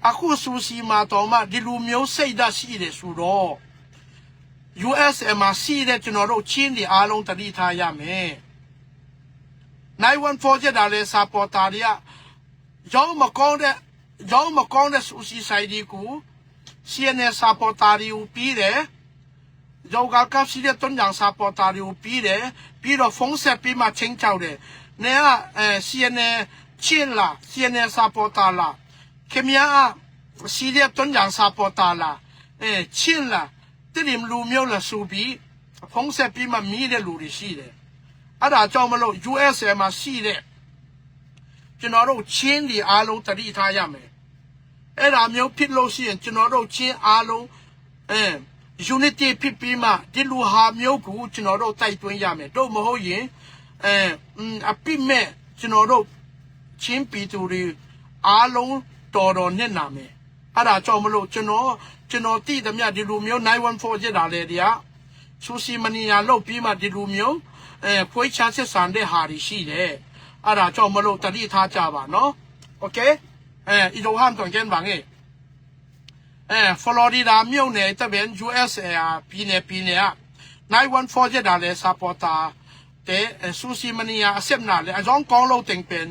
a khu Susi ma tong ma, di lu miu sei da si de su do. U S A ma si de cino do chin di a long ta di tha ya me. Nine one four zeda le supporter dia. Zong ma kong de, zong ma kong de Susi sai di ku. C N A supporter di u pi de. Zo galkap si de ton yang supporter di u pi de. Pi do fong se pi ma cheng chau de. Ne a, eh, C N A chin la, C N A supporter la. Kemia a, si de ton yang supporter la. Eh, chin la. Tedim lu miu la supi. Fong se pi ma mi de lu di si de. A da chau ma lo U S A ma si de. Cino do chin di a long ta di tha ya me. အဲ့ဒါမျိုးဖြစ်လို့ရှိရင်ကျွန်တော်တို့ချင်းအားလုံးအဲ unity ဖြစ်ပြီးမှဒီလူဟာမျိုးကိုကျွန်တော်တို့တိုက်တွန်းရမယ်တို့မဟုတ်ရင်အဲအပြစ်မဲ့ကျွန်တော်တို့ချင်းပြည်သူတွေအားလုံးတော်တော်နစ်နာမယ်အဲ့ဒါကြောင့်မလို့ကျွန်တော်ကျွန်တော်သိသမျှဒီလူမျိုးnine one fourဖြစ်တာလေဒီကစူစီမနီယာလုပ်ပြီးမှဒီလူမျိုးအဲခွေးချားဆက်ဆံတဲ့ဟာတွေရှိတယ်အဲ့ဒါကြောင့်မလို့တတိထားကြပါနော် okay အဲအီဒိုဟမ်တောင်ကျင်းပါငယ်အဲဖလော်ရီဒါမြို့နယ်တပင် USA ပြည်နယ်ပြည်နယ်က914ရက်တာလဲစာပေါ်တာတဲအဲစူစီမနီယာအဆက်နာလဲအကြောင်းကောင်းလို့တင်ပင်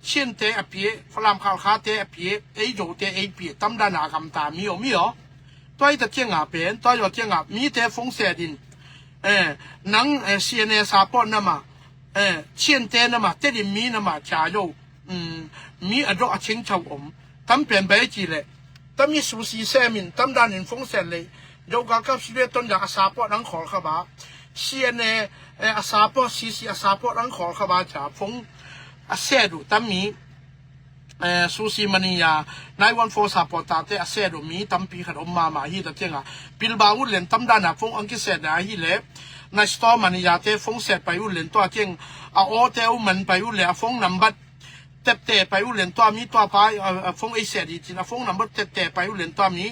ချင်းတဲအပြည့်ဖလမ်ခါခါတဲအပြည့်အဲဒိုတဲအဲပြည့်တမ်ဒနာကမ်တာမီယိုမီယိုတွိုင်းတကျင်းငါပင်တွိုင်းရောကျင်းငါမီတဲဖုံးဆဲဒင်အဲနန်းအဲ CNA စာပေါ်နမအဲချင်းတဲနမတဲဒီမီနမချာယို mi a dawh a chingcho om tam pen bai ci le tami susi semin tam danin fong sen le yoga kap si le ton da a support ang khol kha ba CNA a support CC a support ang khol kha ba cha fong a se du tami susi mani ya nine one four support ta te a se du mi tampi khat om mama hi ta chenga pilba ut len tam dana fong ang ki se da hi le na store mani ya te fong set pai ut len to a cheng a o te u man pai ut le a fong number tepte pai u len tua mi tua pa a phone ei set hi cin a phone number tepte pai u len tua mi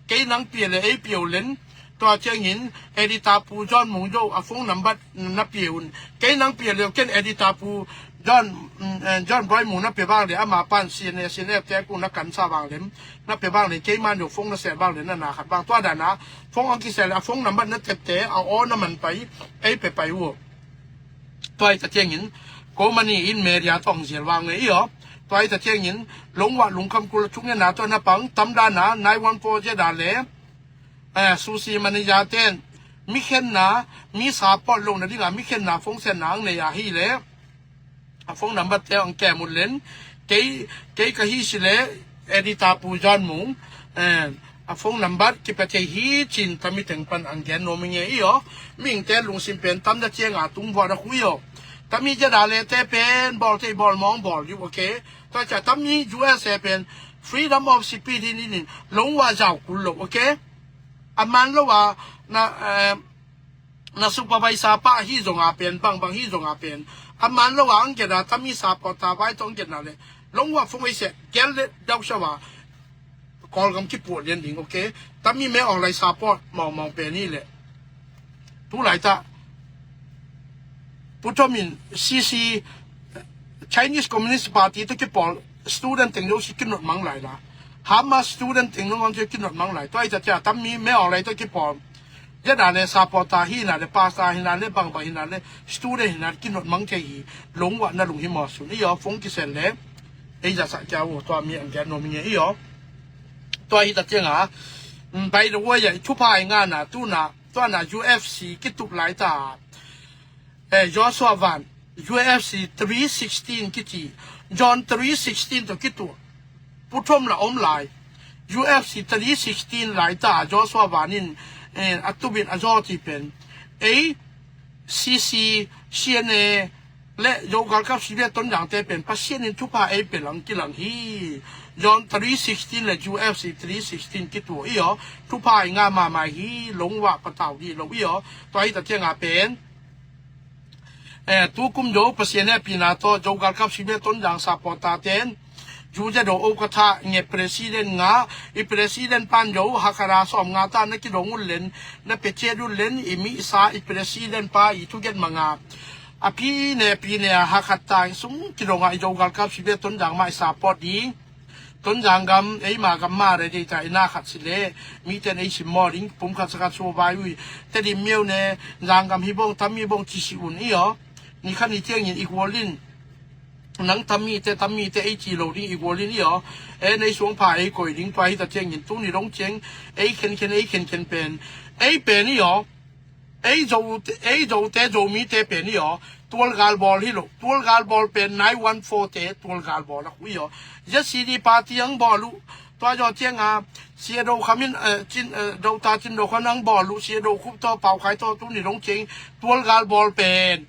kei nang pia le ei pia u len tua ciangin editor pu John Mung Zo a phone number na pia un kei nang pia le ken editor pu John John Boy Mung na pia bang le ama pan CNA CNF te ku na kan sa bang lem na pia bang le kei man yo phone na set bang le na na khat bang tua dana phone ang ki set le a phone number na tepte a o na man pai ei pe pai u. Tua hi ta ciangin ko mani in media tawng zial vang le i aw tua hi ta ciangin lungwah lungkham kul a thuk ngen na tua na pang tam dana nine one four zia da le susi mani ya ten mi khenna mi support lo na dinga mi khenna fong sen na ang nei a hi le a phone number te ang kem ut len kei kei ka hi si le editor pu John Mung a phone number kipe thei hi cin tami teng pan ang gen nom nge i aw ming te lungsim pen tam da cianga tung vua da khu i aw tami zia da le te pen bawl thei bawl mawng bawl diu okay tua ca tami USA pen freedom of speech hi ni nin lungwah zau kul lo okay a man lo a na na supervisor pa hi zonga pen bangbang hi zonga pen a man lo a ang kena tami support ta vai tong kena le lungwah phung ei se gel le dau shawa Kawlgam kipuah lian ding okay tami me awnglai support mawngmawng pen hi le tu lai ta putomin CC Chinese Communist Party to kipawl student teng lo si kinot mang lai la Hamas student teng lo ang kinot mang lai to ai ta tia tami me awnglai to kipawl Zia na le supporter hi na le pastor hi na le bangbang hi na le student hi na le kinot mang thei hi lungwah na lung hi maw sun i aw phone kisen le ei za sa kia wo tua mi ang kia nom nge i aw tua hi ta tiang a by the way ya i thupha i nga na tu na tua na UFC kitup lai ta eh Joshua Van UFC three sixteen kiti John three sixteen to kitu puthom la om lai UFC three sixteen lai ta Joshua Van in a tubin a zaw ti pen ei CC CNA le Zogal Cup si ve ton dang te pen Pasian in thupha ei pe lang kilang hi John three sixteen le UFC three sixteen kitu i aw thupha i nga mamai hi longwah patau di lo i aw tua hi ta tiang a pen Eh, tukum zo Pasian he pina to Zogal Cup si ve ton dang supporter ten Juja do o ka tha nge president nga i president pan zo hakara som nga ta na kidong un len na pechet un len i mi sa i president pa i thugen manga a pi ne pi ne a hakat ta sung kidong a i Zogal Cup si ve ton dang ma i support ding Tonzang gam eima gam ma re dei ta ina khat si le miten ei sim maw ding pum khat sa khat suah vai ui Tedim miau ne zang gam hi bawng tam mi bawng ci si un i aw ni khan i tiangin i gual in nang tam mi te tam mi te ei ci lo ding i gual in i aw e nei suang pha ei koi ding tua hi ta tiangin tuni dong ciang ei khen khen ei khen khen pen ei pen i aw Ei Zo ei Zo te Zo mi te pen hi aw tual gal bawl hi lo tual gal bawl pen nine one four te tual gal bawl a hui aw ZCD party ang bawl uh tua zaw tiang a sia do khamin cin do ta cin do khan ang bawl uh sia do khup to pau khai to tu ni dong cing tual gal bawl pen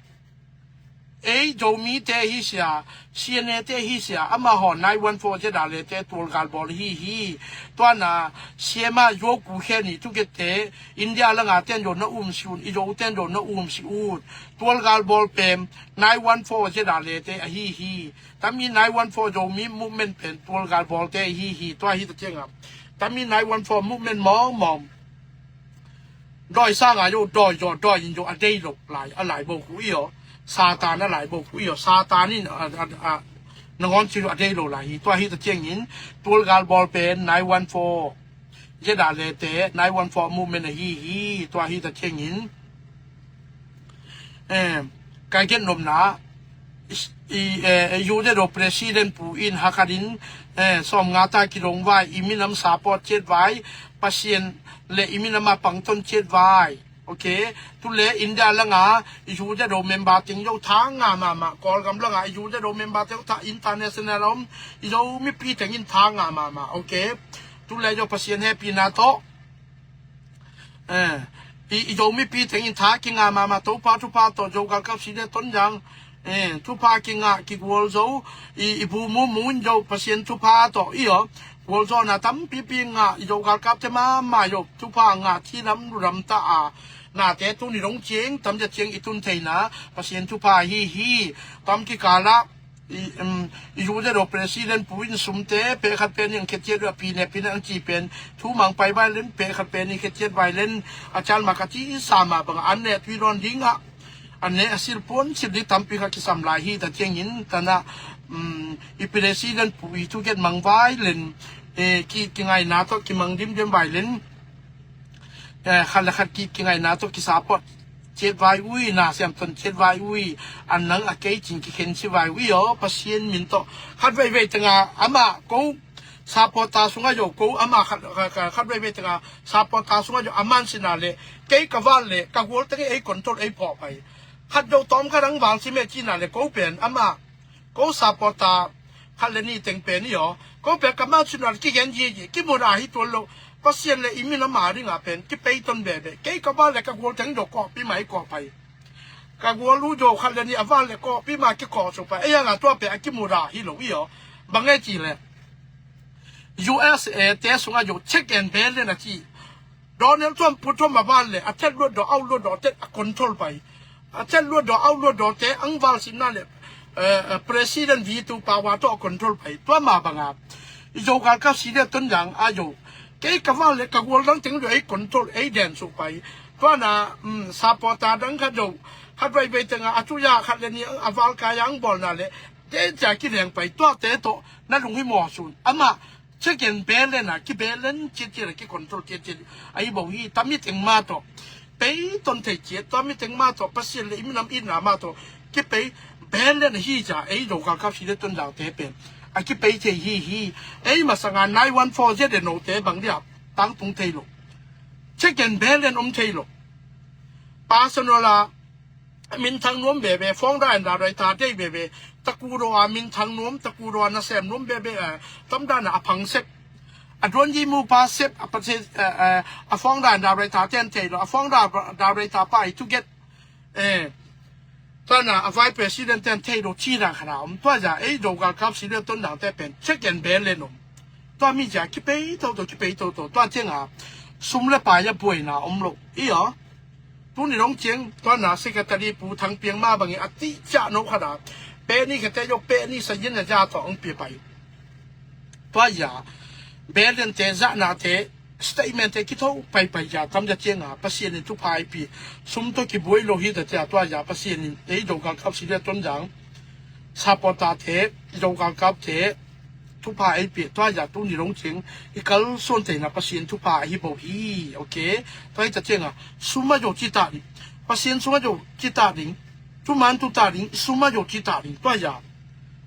Ei Zomite hi sia, C N A te hi sia, amah haw nine one four Z R A te tualgal bawl hi hi. Tuana C M a Yoku khe ni tugete India langa ten zo na um si un, i zo ten zo na um si un. Tualgal bawl pen nine one four Z R A te ahi hi. Tami nine one four Zomi movement pen tualgal bawlte ahi hi. Tua hi ta cianga tami nine one four movement mawngmawng. Dawi sanga yo dawi zaw dawi in zo a dei lo lai a lai bo ku i aw. Satan a lai bo ku i aw. Satan in a, a, a, nangawn ci lo a dei lo lai hi. Tua hi ta ciangin tualgal bawl pen nine one four Z R A te nine one four movement ahi hi. Tua hi ta ciangin eh, ka gen nopna i, eh, U Z O president pu in hakhatin eh, sawm nga ta kidong vai, i minam support ciat vai, Pasian le i minam a pangton ciat vai. Ok, tule India langa U Z O member teng zo tha nga mama, Kawlgam langa U Z O member teng zo tha international om i zo mipi tengin tha nga mama. Ok, tule zo Pasian hepina tawh Eh, i, i Zomipi tengin tha kinga mama Topa thupha tawh Zo galkap side Tonzang eh, thupha kinga kigual zo i, i bu mu mu in zo Pasian thupha tawh i aw gual zo na tampipi nga i Zo galkap te mama zo thupha nga thi lam lu lam ta a nate tuni dong ciang tamzia ciang i tun theina Pasian thupha hi hi. Tam kikala i, um, i U Z O president pu in sumte peh khat pen i ang khetiat uh a pi ne pi ne ang ci pen thu mang pai vai len peh khat pen i khetiat vai len a chal ma ka ci sa ma bang an ne tui ron ding a an ne a sil pon sil di tampi kha kisam lai hi ta ciangin tana um, i president pu i thu get mang vai len eh, ki, ki ngai na to ki mang dim dim vai len eh, khat le khat ki, kingaina tawh kisapot ciat vai ui, na siamton ciat vai ui, an nang a kei cin kikhen si vai ui aw, Pasian min tawh khat veivei tenga ama ko sapota sunga yo ko ama khat, khat, khat, khat veivei tenga sapota sunga yo aman sina le kei ka val le ka gual tenge ei control ei phawh pai khat yo tawm khat ang val si me cina le ko pen ama ko sapota khat le ni teng pen i aw ko pen ka man sunal kigen ji ji kimuna hi tual lo Pasian le i min ama ringa pen kipei ton bebe kei ka val le ka gual teng do kawhpi mai kawhpai ka gual u jo khat le ni a val le kawhpi ma kikawh su pa ei anga tua pen a kimuna hi lo i aw bang ei ci le U S A te sunga yo check and balance a ci Donald Trump pu Trump a val le a thet luat dawh au luat dawh tet a control pai a thet luat dawh au luat dawh te ang val sinna le eh, eh, president veto power tawh a control pai tua ma banga i zo galkap side Tonzang a zo kei ka val le ka gual dang teng lo ei control ei den su pai tua na um, sapota dang khat zo khat vai vai tenga a tuya khat le ni a val ka yang bol na le den cha ki leng pai tua te to na lung hi mo sun ama Check and balance a ki balance ciatciat a ki control ciatciat a hi bo hi tami teng ma tawh pei ton thei ciat tami teng ma tawh Pasian le i minam itna ma tawh ki pei balance a hi ca ei zo galkap side Tonzang te pen a ki pei thei hi hi ei masanga nine one four Z N O te bang dia tangtung thei lo check and balance om thei lo personal a a minthang nuam bebe founder and director dei bebe takudo a minthang nuam takudo a nasem nuam bebe eh, tamdana a phang sep a duan yi mu pa sep a pate eh, eh, a founder and director ten thei lo a founder director pa i to get eh tana a vice president ten thei lo china khana om tua ja ei do galkap side Tonzang te pen check and balance om tua mi ja kipei toto kipei toto tua chenga sum le pai a buaina om lo i aw Tuni dong ciang tuana secretary pu Thang Piang ma bangin a tih ciah no khata pehni khete jo pehni sayin a ja tawh ang pia pai. Tua ya belen te zahna te statement te kitho pai pai ya tam ja cianga Pasian in thupha ai pi sum to kibuai lo hi ta cia tua ya Pasian in ei do galkap si le ton jang sapota te do galkap te thupha ei pia tua ya tuni dong ciang i kalsuan theina Pasian thupha ahi bo hi. Ok, tua hi ta cianga suma jo cita ding Pasian suma jo cita ding tuman tuta ding suma jo cita ding tua ya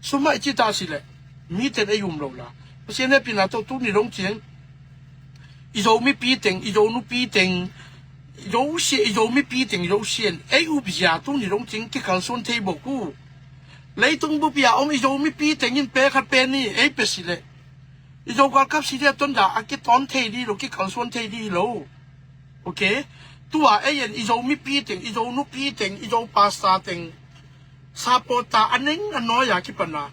suma i cita si le mi ten ei um lo la Pasian hepina to tuni dong ciang i zo mipi teng i zo nupi teng i zo sia i zo mipi teng i zo sian ei up zia tuni dong ciang kikalsuan thei bo ku Leitung bupia om i zo mipi tengin pe khat pe ni ei pe si le i zo galkap si dia tonda a kitawn thei di lo kikalsuan thei di lo. Ok, tua ei en i zo mipi teng i zo nupi teng i zo pasta teng Supporter a neng a nawi a kipan a,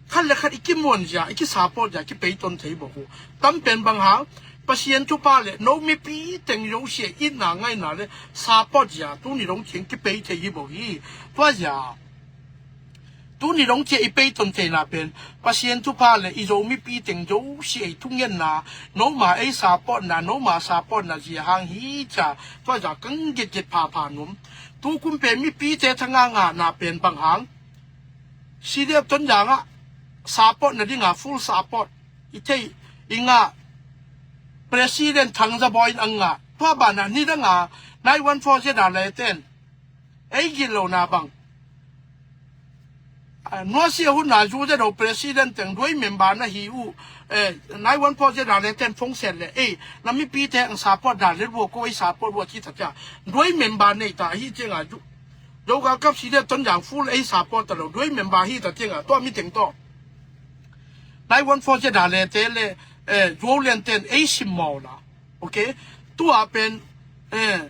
khat le khat i kimuan zia, i kisupport zia kipeiton thei bawk uh. Tam pen bang hang, Pasian thupha le no mipi teng zosia itna ngaina le support zia tuni dong ciang kipei thei hi bawk hi. Tua zia tuni dong ciang i peiton theihna pen Pasian thupha le i Zo mipi teng zosia i thungetna, noma ei supportna, noma supportna zia hang hi cia. Tua zia kang getget phapha nuam. Tukum pen mipite thangahna pen bang hang, CDF Tonzang ah support nadinga full support i thei, i ngah. President Thang Za Bawi in a ngah. Tua banah nidanga nine one four Z R le ten ei gilona bang, ah, nuasia hun a zu ze do president teng duai member na hi uh. Eh, nine one four Z R le ten phone set le, ei, na mipite ang support da le ruo ko ei support ruo ci ta cia. Duai member nei ta hi cianga zu Zo galkap CDF Tonzang full ei support ta lo, duai member hi ta cianga tua mi teng tawh nine one four Z R le te le, eh, Zo Lian ten ei sim maw la. Okay? Tua pen, eh,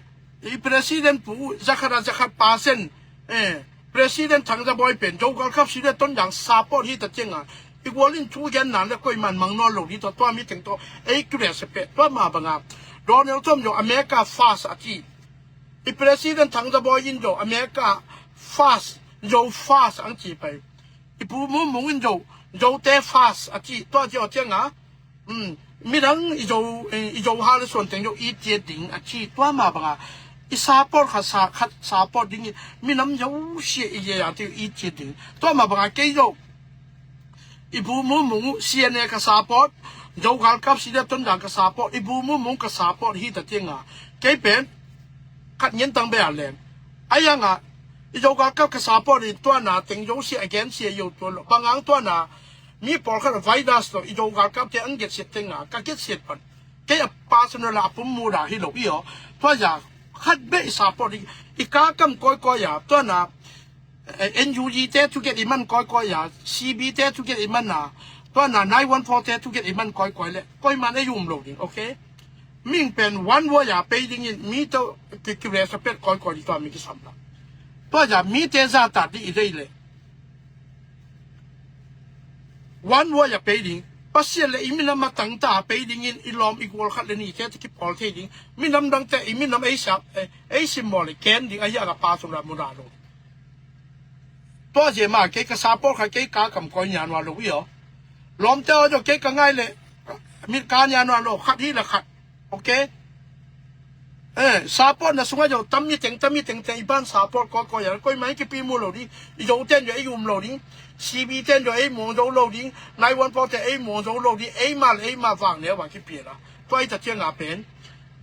i president pu zakhat a zakhat percent, eh, president Thang Za Bawi pen Zo galkap CDF Tonzang support hi ta cianga i gual in thu genna le koiman mang nawn lo di tawh tua mi teng tawh ei kire sepe. Tua ma banga Donald Trump zo America first a ci. I president Thang Za Bawi in zo America first, zo first ang ci pai. I Pu Mung Mung in zo, Zote first a ci. Tua ci aw cianga, um, midang i zo, i zo ha le suan teng zo it ciat ding a ci. Tua ma banga i support khat sa, khat support ding in minam zosia i zia ti it ciat ding. Tua ma banga kei zo i Pu Mung Mung uh CNA ka support, Zo galkap CDF Tonzang ka support, i Pu Mung Mung ka support hi ta cianga kei pen khat ngen tang be a lem. A yanga i Zo galkap ka support in tua na teng zosia against sia yo tua lo. Bangang tua na mi pawlkhat a virus lo i Zo galkap te ang get siat tenga ka get siat pan. Kei a personal a pum mu da hi lo i aw. Tua ya khat be i support i, i ka kam koi koi ya tua na, eh, NUG te thuget i man koi koi ya, CB te thuget i man na, tua na nine one four te thuget i man koi koi le koiman ei um lo ding, okay? Ming pen one way a pei dingin mi to ki, ki respect koi koi di tua mi kisam la. Tua ya mi te za ta di i dei le one way a pei ding. Pasian le i minam a tangta a pei dingin i lawm i gual khat le ni te kipawl thei ding. Minam dangte i minam ei siap, eh, ei simmawh le ken ding a hi a ka pa sung la mu da lo. Tua zia ma kei ka support kha kei ka kam koi nia nua lo i aw. Lawmte aw zo kei ka ngai le mit ka nia nua lo khat hi le khat. Okay? Eh, support na sunga zo tam mi teng, tam mi teng teng i ban support koi koi a. Koiman kipi mu lo ding. I zo ten zo ei um lo ding. CB ten zo ei muang zo lo ding. Nine one four ten ei muang zo lo ding. Ei ma le ei ma vang ne vang kipi la. Tua i ta cianga pen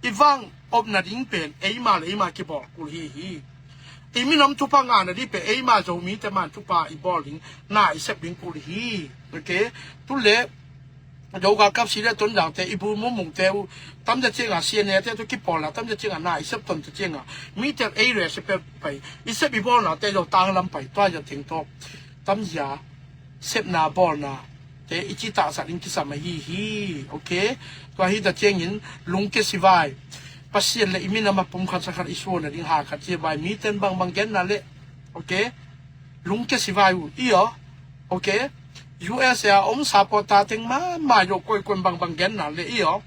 i vang op nading pen eima le eima kibawl kul hi hi. I minam thupha ngahna ding pen eima Zomite man thupha i bawl ding na i sep ding kul hi. Okay? Tu le Zo galkap CDF Tonzangte i bu mumungte uh tamza cianga CNA te tu kipawlna tamza cianga na i sep tonte cianga mite ei respect pai i sep i bawlnate zo tanglam pai tua za teng tawh tamzia sepna bawlna te i ci tahsak ding kisam ahi hi. Okay? Tua hi ta ciangin lungkia sivai. Pasian le i minam a pumkhat sakhat i suan a ding hakhat sivai miten bangbang genna le. Okay? Lungkia sivai uh i aw. Okay? USA a om supporter teng mama yo koikoi bangbang genna le i aw.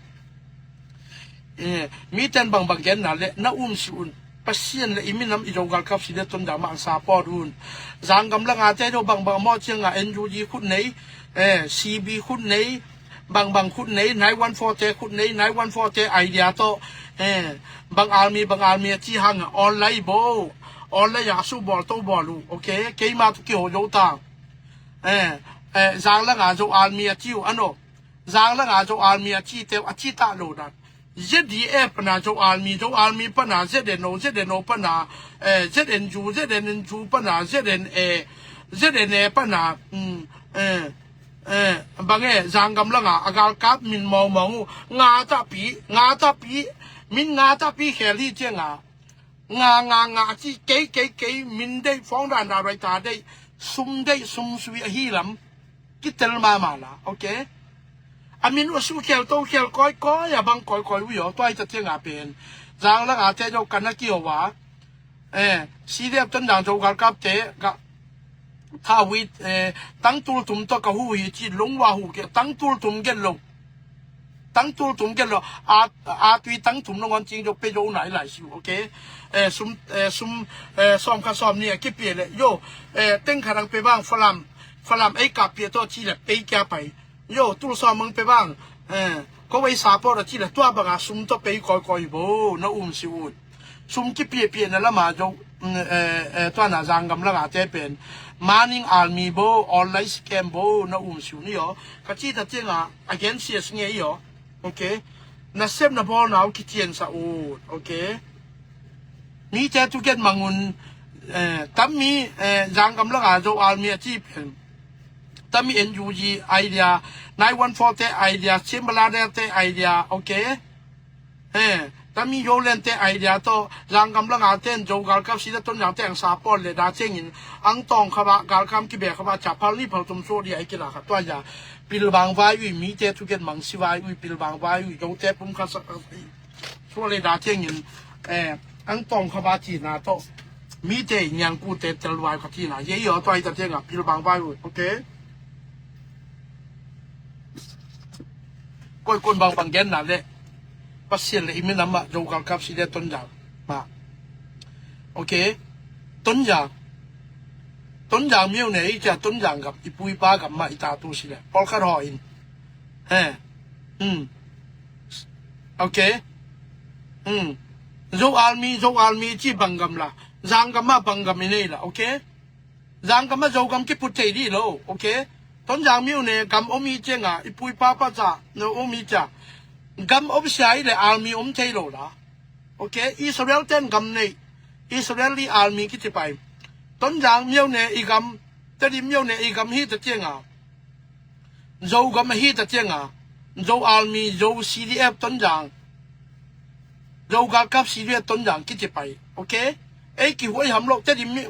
Eh, miten bangbang genna le na um si un. Pasian le i minam i Zo galkap CDF Tonzang mah ang support un. Zanggam langate zo bangbang mawh cianga NUG khut nei, eh, CB khut nei, bangbang khut nei, nine one four te khut nei, nine one four te idea tawh, eh, bang army, bang army a ci hanga online bo. Online a su bawl to bawl uh. Okay, keima tu kiho zo ta. Eh, eh, zanglanga zo army a ci uh ano. Zanglanga zo army a ci teu a ci ta lo dan. ZDF pana zo army, zo army pana ZNO, ZNO pana, eh, ZNU, ZNU pana ZNA, ZNA pana, mm, eh, eh, bange zanggam langa a galkap min mawngmawng uh. Nga tapi, nga tapi, min nga tapi khel hi cianga. Nga nga nga a ci kei kei kei min deih fawng dan da rai ta deih sum deih sum sui ahi lam kitel mama la. Okay? A min uh a su khel to khel koi koi a bang koi koi uh i aw. Tua hi ta cianga pen zanglanga te zo kana kiho a Eh, C D F Tonzang Zo galkapte ka thawi, eh, tangtul tum tawh ka hu hi ci, lungwa hu ke, tangtul tum gen lo. Tangtul tum gen lo. A, a tui tangtum nangawn cing zo pe zo nai lai siu, okay? Eh, sum, eh, sum, eh, sawm kha sawm ni a kipia le. Yo, eh, teng kha dang pe bang Falam, Falam ei kap pia tawh ci le pei kia pai. Yo, tul sawm mang pe bang. Eh, ko ei support a ci le tua banga sum tawh pei kawikawi bo, na um si un. Sum kipiapiahna lama zo, mm, eh, eh, tuana zanggam langate pen mining army bo, online scam bo, na um siu ni aw. Ka cih ta cianga against C S nge i aw. Okay. Na sep na bawl nau kiciansa un. Okay. Mite tu gen mangun, eh, tammi, eh, zanggam langa zo army a ci pen. Tammi N U G idea, nine one four te idea, Chin Bangladesh te idea, okay. Eh, tammi Zoland te idea tawh, zanggam langa ten, Zo galkap C D F Tonzang te ang support le da ciangin, ang tawng kha ba, galkam kibe kha ba, ca phal ni phal tum suak dia i kila kha tua ya. Pilbang vai ui, mite tu gen mang si vai ui, pilbang vai ui, Zote pum kha sa, suak le da ciangin, eh, ang tawng kha ba cina tawh, mite niangkute tel vai kha cina. Ye i aw tua i ta cianga, pilbang vai ui, okay. Koikoi bangbang genna le Pasian le i minam ah Zo galkap C D F Tonzang mah. Okay. Tonzang, Tonzang myo ne i cia Tonzang gam, i pu i pa gam mah i ta tu si le pawlkhat haw in. He. Hmm. Okay. Hmm. Zo army, Zo army ci banggam la, zanggam mah banggam i nei la, okay. Zanggam ah Zogam kiput thei dih lo, okay. Tonzang myo ne gam om i cianga, i pu i pa pa ca no om i cia, gam om sia i le army om thei lo la. Okay, Israel ten gam nei, Israel i army kici pai. Tonzang myo ne i gam, Tedim myo ne i gam hi ta cianga, Zogam ahi ta cianga, Zo army, Zo C D F Tonzang, Zo galkap C D F Tonzang kici pai, okay. Ei kihuai ham lo, Tedim mi,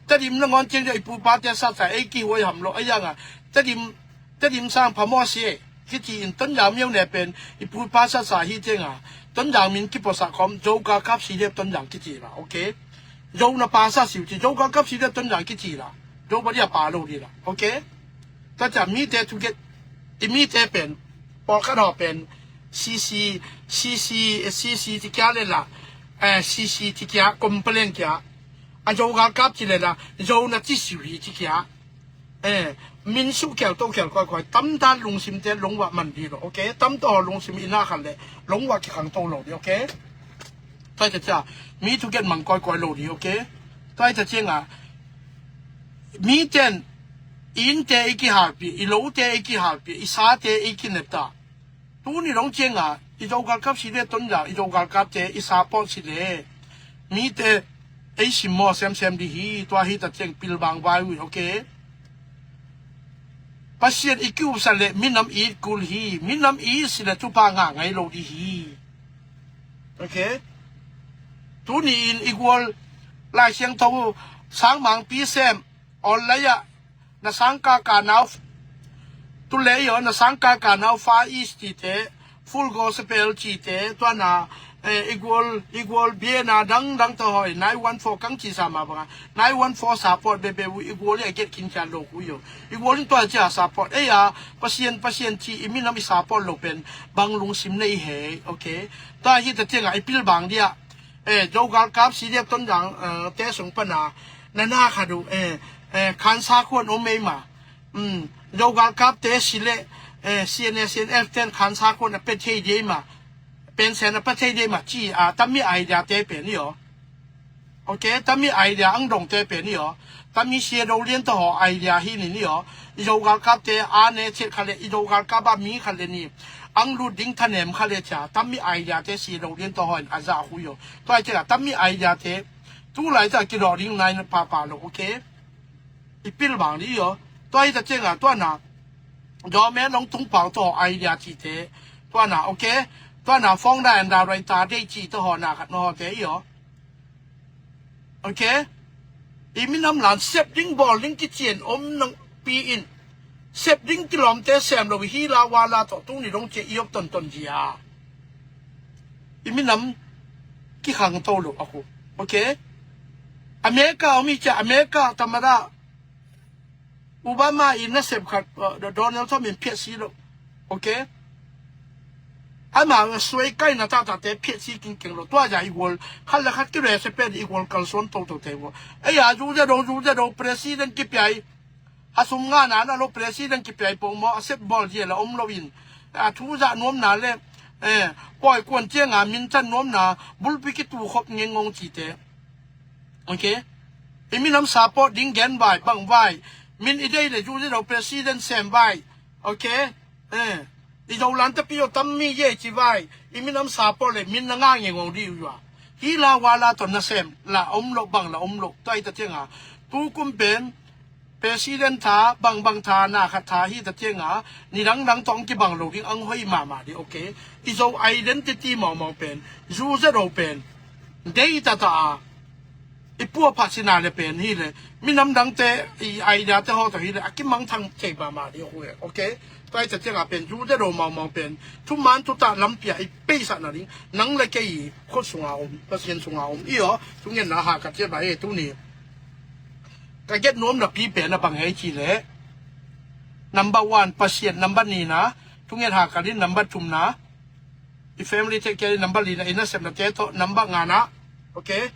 Tedim nangawn ciang i pu i pa te sa sa ei kihuai ham lo, a yanga Tedim, Tedim sang phamo si e kici in Tonzang myo ne pen i pu i pa sa sa hi cianga, Tonzang min kipuasa khawm Zo galkap C D F Tonzang kici la, okay. Zo na pa sa siu ci, Zo galkap C D F Tonzang kici la. Zo badia pa lo di la, okay. Tua cia mite tu gen, i mite pen, pawlkhat haw pen, C C, C C, C C ci kia le la, eh, C C ci kia, complain kia, a Zo galkap ci le la, Zo na ci siu hi ci kia. Eh, min suh khial to khial koikoi, tamta lungsim te lungwa man di lo, okay? Tamta haw lungsim i na khan le, lungwa kikhang to lo di, okay? Tua i ta cia, mi tu gen mang koikoi lo di, okay? Tua i ta cianga, mi ten, i innte i kihalpia, i lote i kihalpia, i sate i kinepta. Tuni dong cianga, i Zo galkap si le Tonzang, i Zo galkapte, i support si le. Mite, ei simmawh semsem di hi, tua hi ta ciang pilbang vai ui, okay? Pasian i kiupsa le, minam i it kul hi, minam i it si le, tupa ngah ngai lo di hi. Okay? Tuni in i gual, Lai Siangtho, sangmangpi sem, online ah, na sangkaka nau, tu le i aw, na sangkaka nau Far East tite, Full Gospel cite, tuana, eh, i gual, i gual biena dangdang tawh hawi, nine one four kang ci sa ma banga, nine one four support bebe u, i gual i a get kin cian lo ku i aw. I gual in tua cia support, ei a, Pasian, Pasian ci, i minam i support lo pen, bang lungsim nei he, okay? Tua hi ta cianga, i pilbang dia, eh, Zo galkap, C D F Tonzang, eh, te sung pana, na na khat uh, eh, eh, khansa khuan om ei ma. Um, Zo galkapte si le, eh, C N A, C N F ten khansa khuan a pe thei di ei ma. Pension a pe thei di ei ma, ci, ah, tammi idea te pen i aw. Okay, tammi idea ang dongte pen i aw. Tammi sia do lian tawh haw idea hi ni ni aw. I Zo galkapte a ne chet kha le, i Zo galkap a mi kha le ni. Ang lut ding thanem kha le cia. Tammi idea te sia do lian tawh haw in a za hui aw. Tua i chet a tammi idea te. Tu lai ta kidawh ding nai papa lo, okay? I pilbang di aw. Tua i ta cianga, tuana. Dawmen long tung pau tawh idea cite. Tuana, okay? Tuana, fong da and da rai ta dei ci tawh haw na khat no haw te i aw. Okay? I minam lan sep ding bawl ding kician om nang pi in. Sep ding kilawmte sem lo hi la wa la tawh tuni dong cia i op tonton zia. I minam kikhang to lo a khu. Okay? America om hi cia, America tamada Obama in nasep khat, uh, Donald Trump in phiat si lo. Okay? Ama suai kaina tahtahte phiat si kingkeng lo. Tua zia i gual khat le khat kire se pen i gual kalsuan toto te gual. Ei a zu ze do, zu ze do president kipia i. A sum ngana na lo president kipia i pong maw, a sep bawl zia la om lo in. A thu zah nuamna le, eh, pawi kuan cianga min tan nuamna, bulpi kitu khop ngengong cite. Okay? I minam support ding gen vai, bang vai. Min i dei le zu ze do president sem vai. Okay? Eh, i Zolan tapi yo tam mi ye ci vai. I minam support le min na nga ngengong di u a. Hi la wa la ton na sem, la om lo bang la om lo. Tua hi ta cianga. Tu kum pen, president tha, bang bang tha, na khat tha hi ta cianga. Ni dang dang tong kibang lo ding ang hoi mama di, okay? I Zo identity mawngmawng pen, zu ze do pen. Dei tata a. I pua pha sina le pen hi le. Minam dangte, i idea te ho to hi le. A kimang thang thei mama di, okay? Okay? Tua hi ta cianga pen, zu ze do mawngmawng pen. Thuman thuta lampia, i peisa na ding. Nang le kei, khut sunga om, Pasian sunga om. I o, thungen na ha ka cia ba e, tu ni. Ka get nuam na pi pen na bang hei ci le. Number one, Pasian, number ni na. Thungen ha ka din, number thum na. I family te ke number li na, i nasepna te to, number nga na. Okay?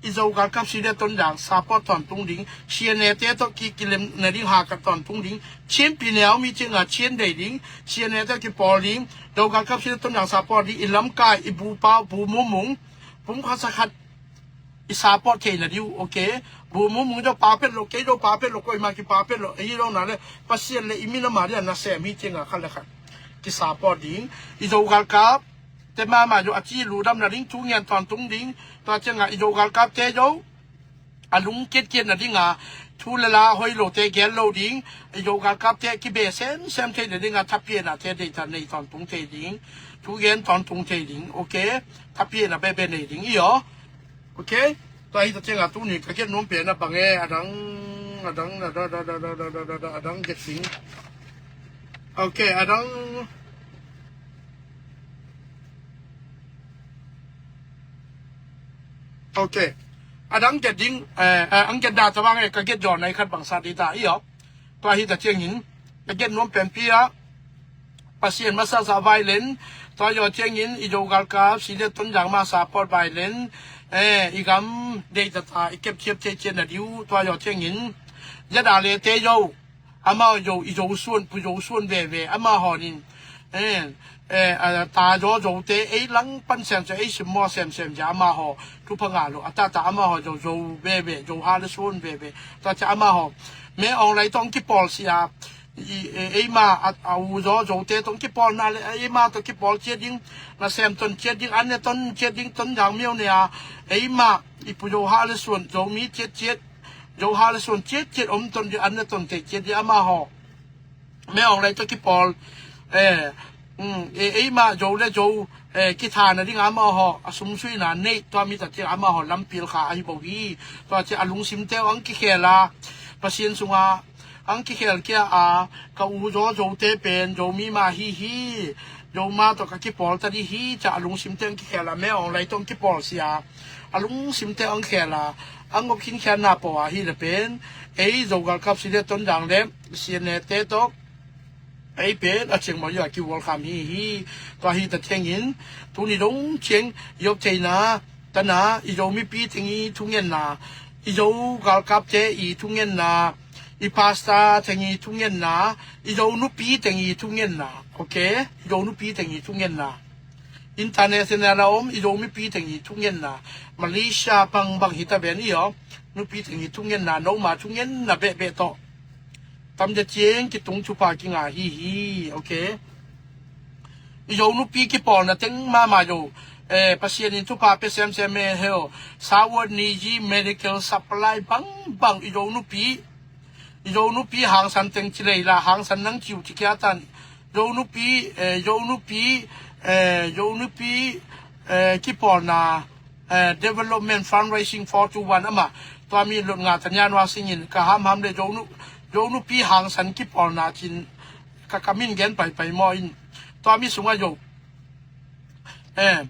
I Zo galkap si de ton dang, support ton tung ding. C N A te to ki, kilem na ding ha ka ton tung ding. Chin pi neo mi chin nga chin dei ding. C N A te ki pawl ding. Zo galkap si de ton dang support ding. I lam kai, i bu pau, bu mumung. Pum khat sa khat. I support thei na diu, okay? Bu mumung do pa pet lo, kei do pa pet lo, koi ma ki pa pet lo. Ei lo na le, Pasian le i minam a dia na sem hi cianga khat le khat. Ki support ding. I Zo galkap. Te mama yo a ci lu dam na ding, tu ngian ton tung ding. Tua cianga i Zo galkap te yo. A lung kiat kiat na dinga. Thu le la hoi lo te gel lo ding. I Zo galkap te ki be sem sem thei na dinga. Thapiena te dei ta nei ton tung thei ding. Thu gen ton tung thei ding. Okay. Thapiena be be nei ding. I yo. Okay. Tua hi ta cianga tu ni ka get nuam pen a bang e. A dang, a dang, a dang, a dang, a dang, a dang, a dang get sing. Okay, a dang. Okay. A dang get ding, eh, eh, ang get da ta bang e, ka get jaw nai khat bang sa di ta, i yo. Tua hi ta ciangin, ka get nuam pen pi a. Pasian masa sa violent. Tua yo ciangin, i Zo galkap, si de ton jang ma support violent. Eh, i gam, dei ta ta, i kep thiap thei cian na diu. Tua yo ciangin, ya da le te yo. Amau yo, i Zo suan, pu Zo suan veve, amau ho nin. Eh, eh, a, ta zo zo te, ei lang pan sem sem, ei sim mo sem sem ja, amau ho, tu pha nga lo, a ta ta amau ho zo zo veve, zo ha le suan veve, ta ta amau ho. Me ong lai tong ki pawl sia, i, e, ei ma, a, a u zo zo te tong ki pawl na le, ei ma to ki pawl cia ding, na sem ton cia ding, an ne ton cia ding, ton jang miau ne a, ei ma, i pu zo ha le suan, zo mi cia cia, Zo ha le suan ciat ciat om ton di an na ton te ciat di ama ho. Me ong lai to ki pawl. Eh, mm, e, ei ma zo le zo, eh, ki tha na ding ama ho. A sum sui na nei tua mi ta ciat ama ho lam pil kha ahi bo hi. Tua ciat a lungsim te ang ki khel a. Pasian sunga ang ki khel kia a. Ka u zo zo te pen zo mi ma hi hi. Zo ma to ka ki pawl ta di hi. Ca a lungsim te ang ki khel a. Me ong lai to ang ki pawl sia. A lungsim te ang khel a. Ang op khin khian na po a hi le pen, ei Zo galkap si le ton dang le, si ne te to, ei pen, a ciang mo yo a ki wol kham hi hi, tua hi ta theng in, tu ni dong ciang, yop thei na, ta na, i Zo mipi teng i thungen na, i Zo galkap te i thungen na, i pasta teng i thungen na, i Zo nupi teng i thungen na, okay? I Zo nupi teng i thungen na. International a om, i Zo mipi teng i thungenna. Malaysia bangbang hi ta ben i aw. Nupi teng i thungenna, noma thungenna behbeh tawh. Tam de cieng kitung thupha kinga hi hi, okay. I Zo nupi kipawlna teng mahmah Zo. Eh, Pasian in thupha pe semsem e heo. Sawat niji medical supply bangbang i Zo nupi. I Zo nupi hangsan teng ci lei la, hangsan nang ciu ci kia tan. Zo nupi, eh, Zo nupi, eh, Zo nupi, eh, kipawlna, eh, development fundraising four two one ama. Tua mi lot nga tanya nua singin ka ham ham le Zo nu, Zo nupi hangsan kipawlna cin ka kamin gen pai pai maw in. Tua mi sunga Zo. Eh,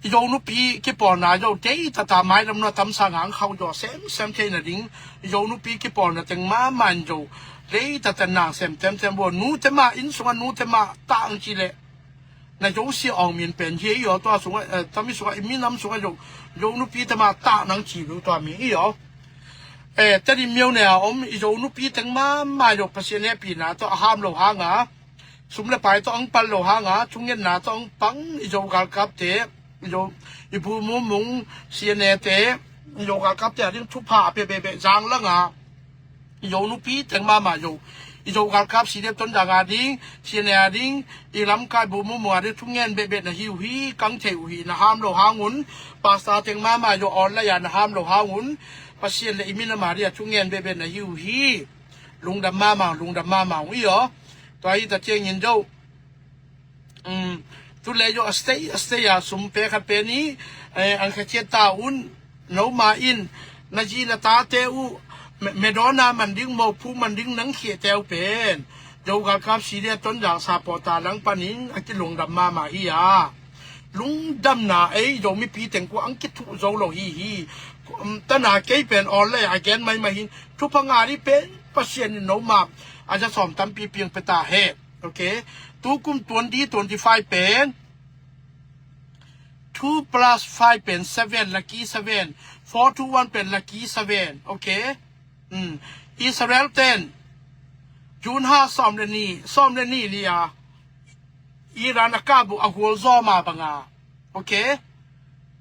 i Zo nupi kipawlna Zo deitata mailam nua tamsa ngangkhau Zo semsem theihna ding, i Zo nupi kipawlna teng mamain Zo deitata nang sem temtem bo. Nute mah inn sungah nute mah tang ci leh na Zo sia awng min pen hi ei aw. Tua sungah, eh, tami sungah i minam sungah Zo, Zo nupi te mah tang nang ci lu tua mi i aw. Eh, tadi miau ne a om i Zo nupi teng mama Zo Pasian hehpihna tawh a ham lo hanga, sum le pai tawh ang pal lo hanga, thungetna tawh ang pang i Zo galkapte, i Zo, i bu mumung sianete, i Zo galkapte a ding thupha a pia behbeh zang langa, i Zo nupi teng mama Zo, i Zo galkap sidia tonzang a ding, siane a ding, i lamkai bu mumung a ding thungen behbeh na hi uh hi, kang thei uh hi. Na ham lo hangun, pasta teng mama Zo online a na ham lo hangun, Pasian le i minam a ding a thungen behbeh na hi uh hi. Lungdam mama, lungdam mama uh i aw. Tua hi ta ciangin Zo, um, tu le Zo a stay a stay a sum pe khat pe ni, eh, ang kha ciat ta un. No ma in na zi na tate uh me, medona man ding, mophu man ding nang khia teu pen Zo galkap sidia tonzang sapawta lang panin a kilungdam mama hi a. Lungdamna ei Zo mipi teng kua ang kithuh zo lo hi hi. Um, tana kei pen awl le a gen maimai hin thupha nga dih pen Pasian in no ma a za sawm tampi piang pe ta he. Okay. Tukum twenty twenty-five pen two plus five pen seven, lucky seven. Four two one pen lucky seven. Okay. Mm. Israel ten June ha sawm le ni, sawm le ni lia Iran a kap uh a gualzawma banga. Okay.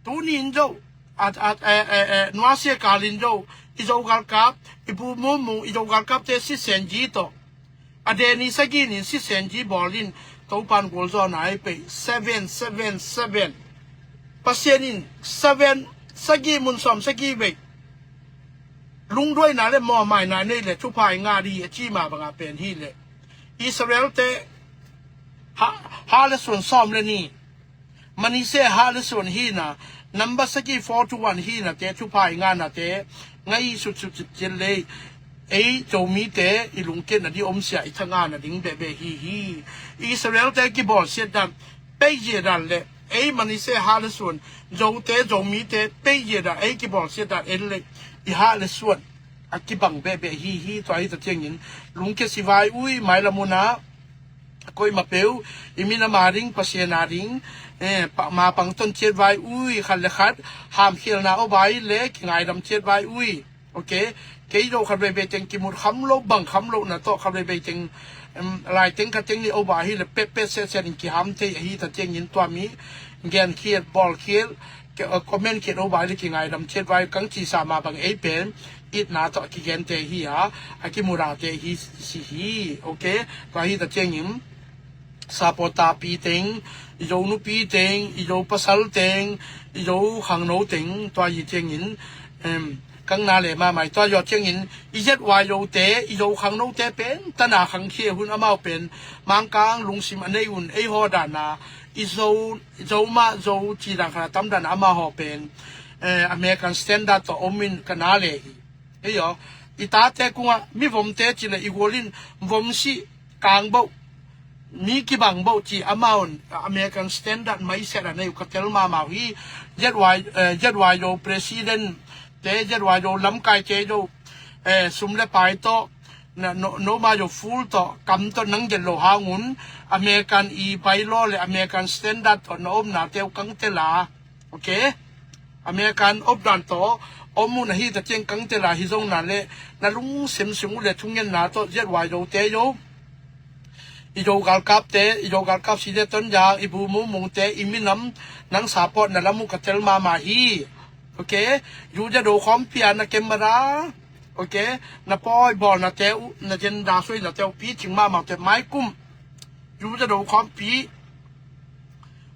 Tuni in Zo a, a, eh, eh, eh, nuasia kalin Zo i Zo galkap, i bu mumung i Zo galkapte sisen ji tawh a deni sagih nin sisen ji bawlin Topan gualzawna ei pei. Seven seven seven. Pasian in seven, sagih mun sawm sagih vei lungduaina le mawhmaina nei le thupha i nga dih a cima banga pen hi le Israel te ha, ha le suan sawm le ni. Manise ha le suan hina, number sagi four to one hina te thupha i ngana te ngai sut sut sut cil lei. Ei Zomi te i lungkiatna di omsia i thangana ding behbeh hi hi. Israel te kibawlsiat dan peizia dan le ei Manise ha le suan Zo te Zomi te peizia dan ei kibawlsiat dan en le i ha le suan a kibang behbeh hi hi. Tua hi ta ciangin lungkia sivai ui mailamuna koima peu i minam a ding Pasian a ding, eh, pa, ma pang ton ciat vai ui khat le khat hamkhialna o vai le kingaidam ciat vai ui. Okay. Kei lo khat veivei teng kimut kham lo bang kham lo na tawh khat veivei teng, em, lai teng khat teng ni o vai hi le pet pet set set in kiham thei ahi ta ciangin tua mi gen khiat bawl khiat ke, eh, comment khiat o vai le kingaidam ciat vai kang ci sa ma bang ei pen itna tawh a kigente hi a, a kimurate hi si hi. Okay. Tua hi ta ciangin sapawtapi teng, i Zo nupi teng, i Zo pasal teng, i Zo khangno teng tua hi ciangin, em, kang na le mamai tua hi ciangin i Z Y Zo te, i Zo khangno te pen tana khangkhia hun amau pen mangkang lungsim a nei un ei haw dana i Zo, Zo mah Zo ci dan khana tam dana amau haw pen, eh, American standard tawh om in ka na le hi. Ei aw, i tate kungah mi vomte ci le i gualin vom si kangboh mi kibangboh ci amau in American standard maiset a nei uh ka tel mamau hi. Z Y, eh, Z Y Zo president te, Z Y Zo lamkai te Zo, eh, sum le pai tawh na no, no ma Zo full tawh kam tawh nang gen lo hangun American i bylaw le American standard tawh na omna teu kang tela. Okay. American op dan tawh om mun ahi ta ciang kang tela hi zong na le na lungsim sung uh le thungenna tawh Z Y Zo te Zo, i Zo galkap te, i Zo galkap si de ton jang i bu mumung te i minam nang support na lam uh ka tel mama hi. Okay. Zu Za Do khawmpi a na camera, okay, na pawi bawlna te uh na agenda suaina te uh picing mama te maikum Zu Za Do khawmpi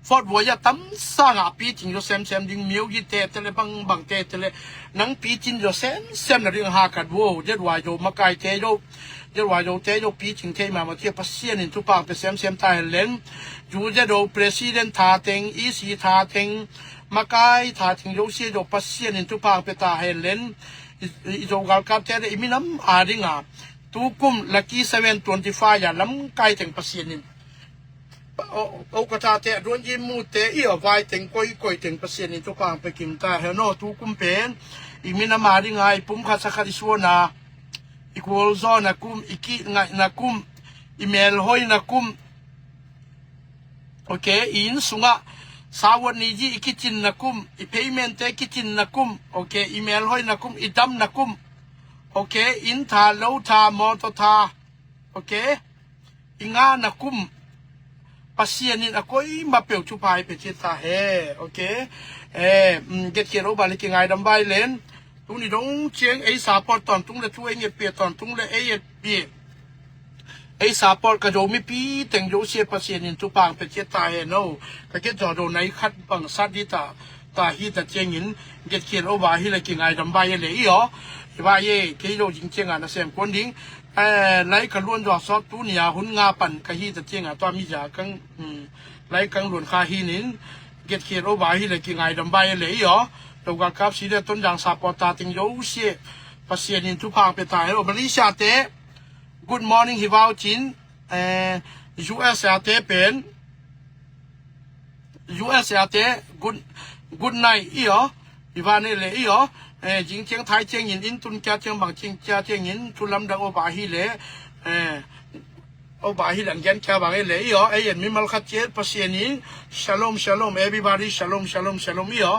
Fort Waya tam sanga picing zo semsem ding miu gi te tele bangbang te tele nang picing zo semsem na ding ha ka duo Z Y Zo makai te Zo, Z Y Zo te Zo picing thei mama cia Pasian in thupang pe semsem ta hen len. Zu Za Do president tha teng, E C tha teng, makai tha teng Zo sia Zo Pasian in thupang pe ta hen len. I, i Zo galkap te le i minam a dinga tukum lucky seven twenty five a lamkai teng Pasian in O, o ka tate, a duan ji mute i a vai teng koi koi teng Pasian in thupha pia kim ta hen aw. Tu kum pen i minam a ding a i pum khat sa khat i suan a, i kual zaw na kum, i ki ngai na kum, i mel hoi na kum. Ok, i inn sungah savuat ni ji i kicin na kum, i payment te kicin na kum. Ok, i mel hoi na kum, i dam na kum. Ok, inn tha, lo tha, mawtaw tha. Ok, i nga na kum. Pasian in a koi ma peuh thupha i pia ci ta he. Ok, eh, mm, get kiat o ba le ki ngai dam vai len. Tuni dong ciang ei support tawntung le thu ei nget pia tawntung le ei et pia, ei support ka Zomi pi teng Zosia Pasian in thupha pia ci ta he no. Ka get zaw do nai khat bang sat di ta, ta hi ta ciangin get kiat o ba hi le ki ngai dam vai le i aw. I ba ye kei lo jing ciang a na sem kuan ding. Eh, lai ka luan zaw sawt tuni a hun nga pan ka hi ta ciang a tua mi za kang, mm, lai kang luan kha hi nin. Get kiat o ba hi le ki ngai dam vai le i aw. Lo ga kap si le ton jang support ta teng Zosia Pasian in thupha pia ta he aw. Malaysia te, good morning hi vau cin. Eh, U S A te pen, U S A te, good, good night i aw. I va ne le i aw. Eh, jing ciang thai ciangin in tun kia ciang bang ciang kia ciangin thu lamdang o ba hi le. Eh, o ba hi le an gian kia bang e le i aw. Ei en mimal khat ciat Pasian in shalom, shalom, everybody, shalom, shalom, shalom i aw.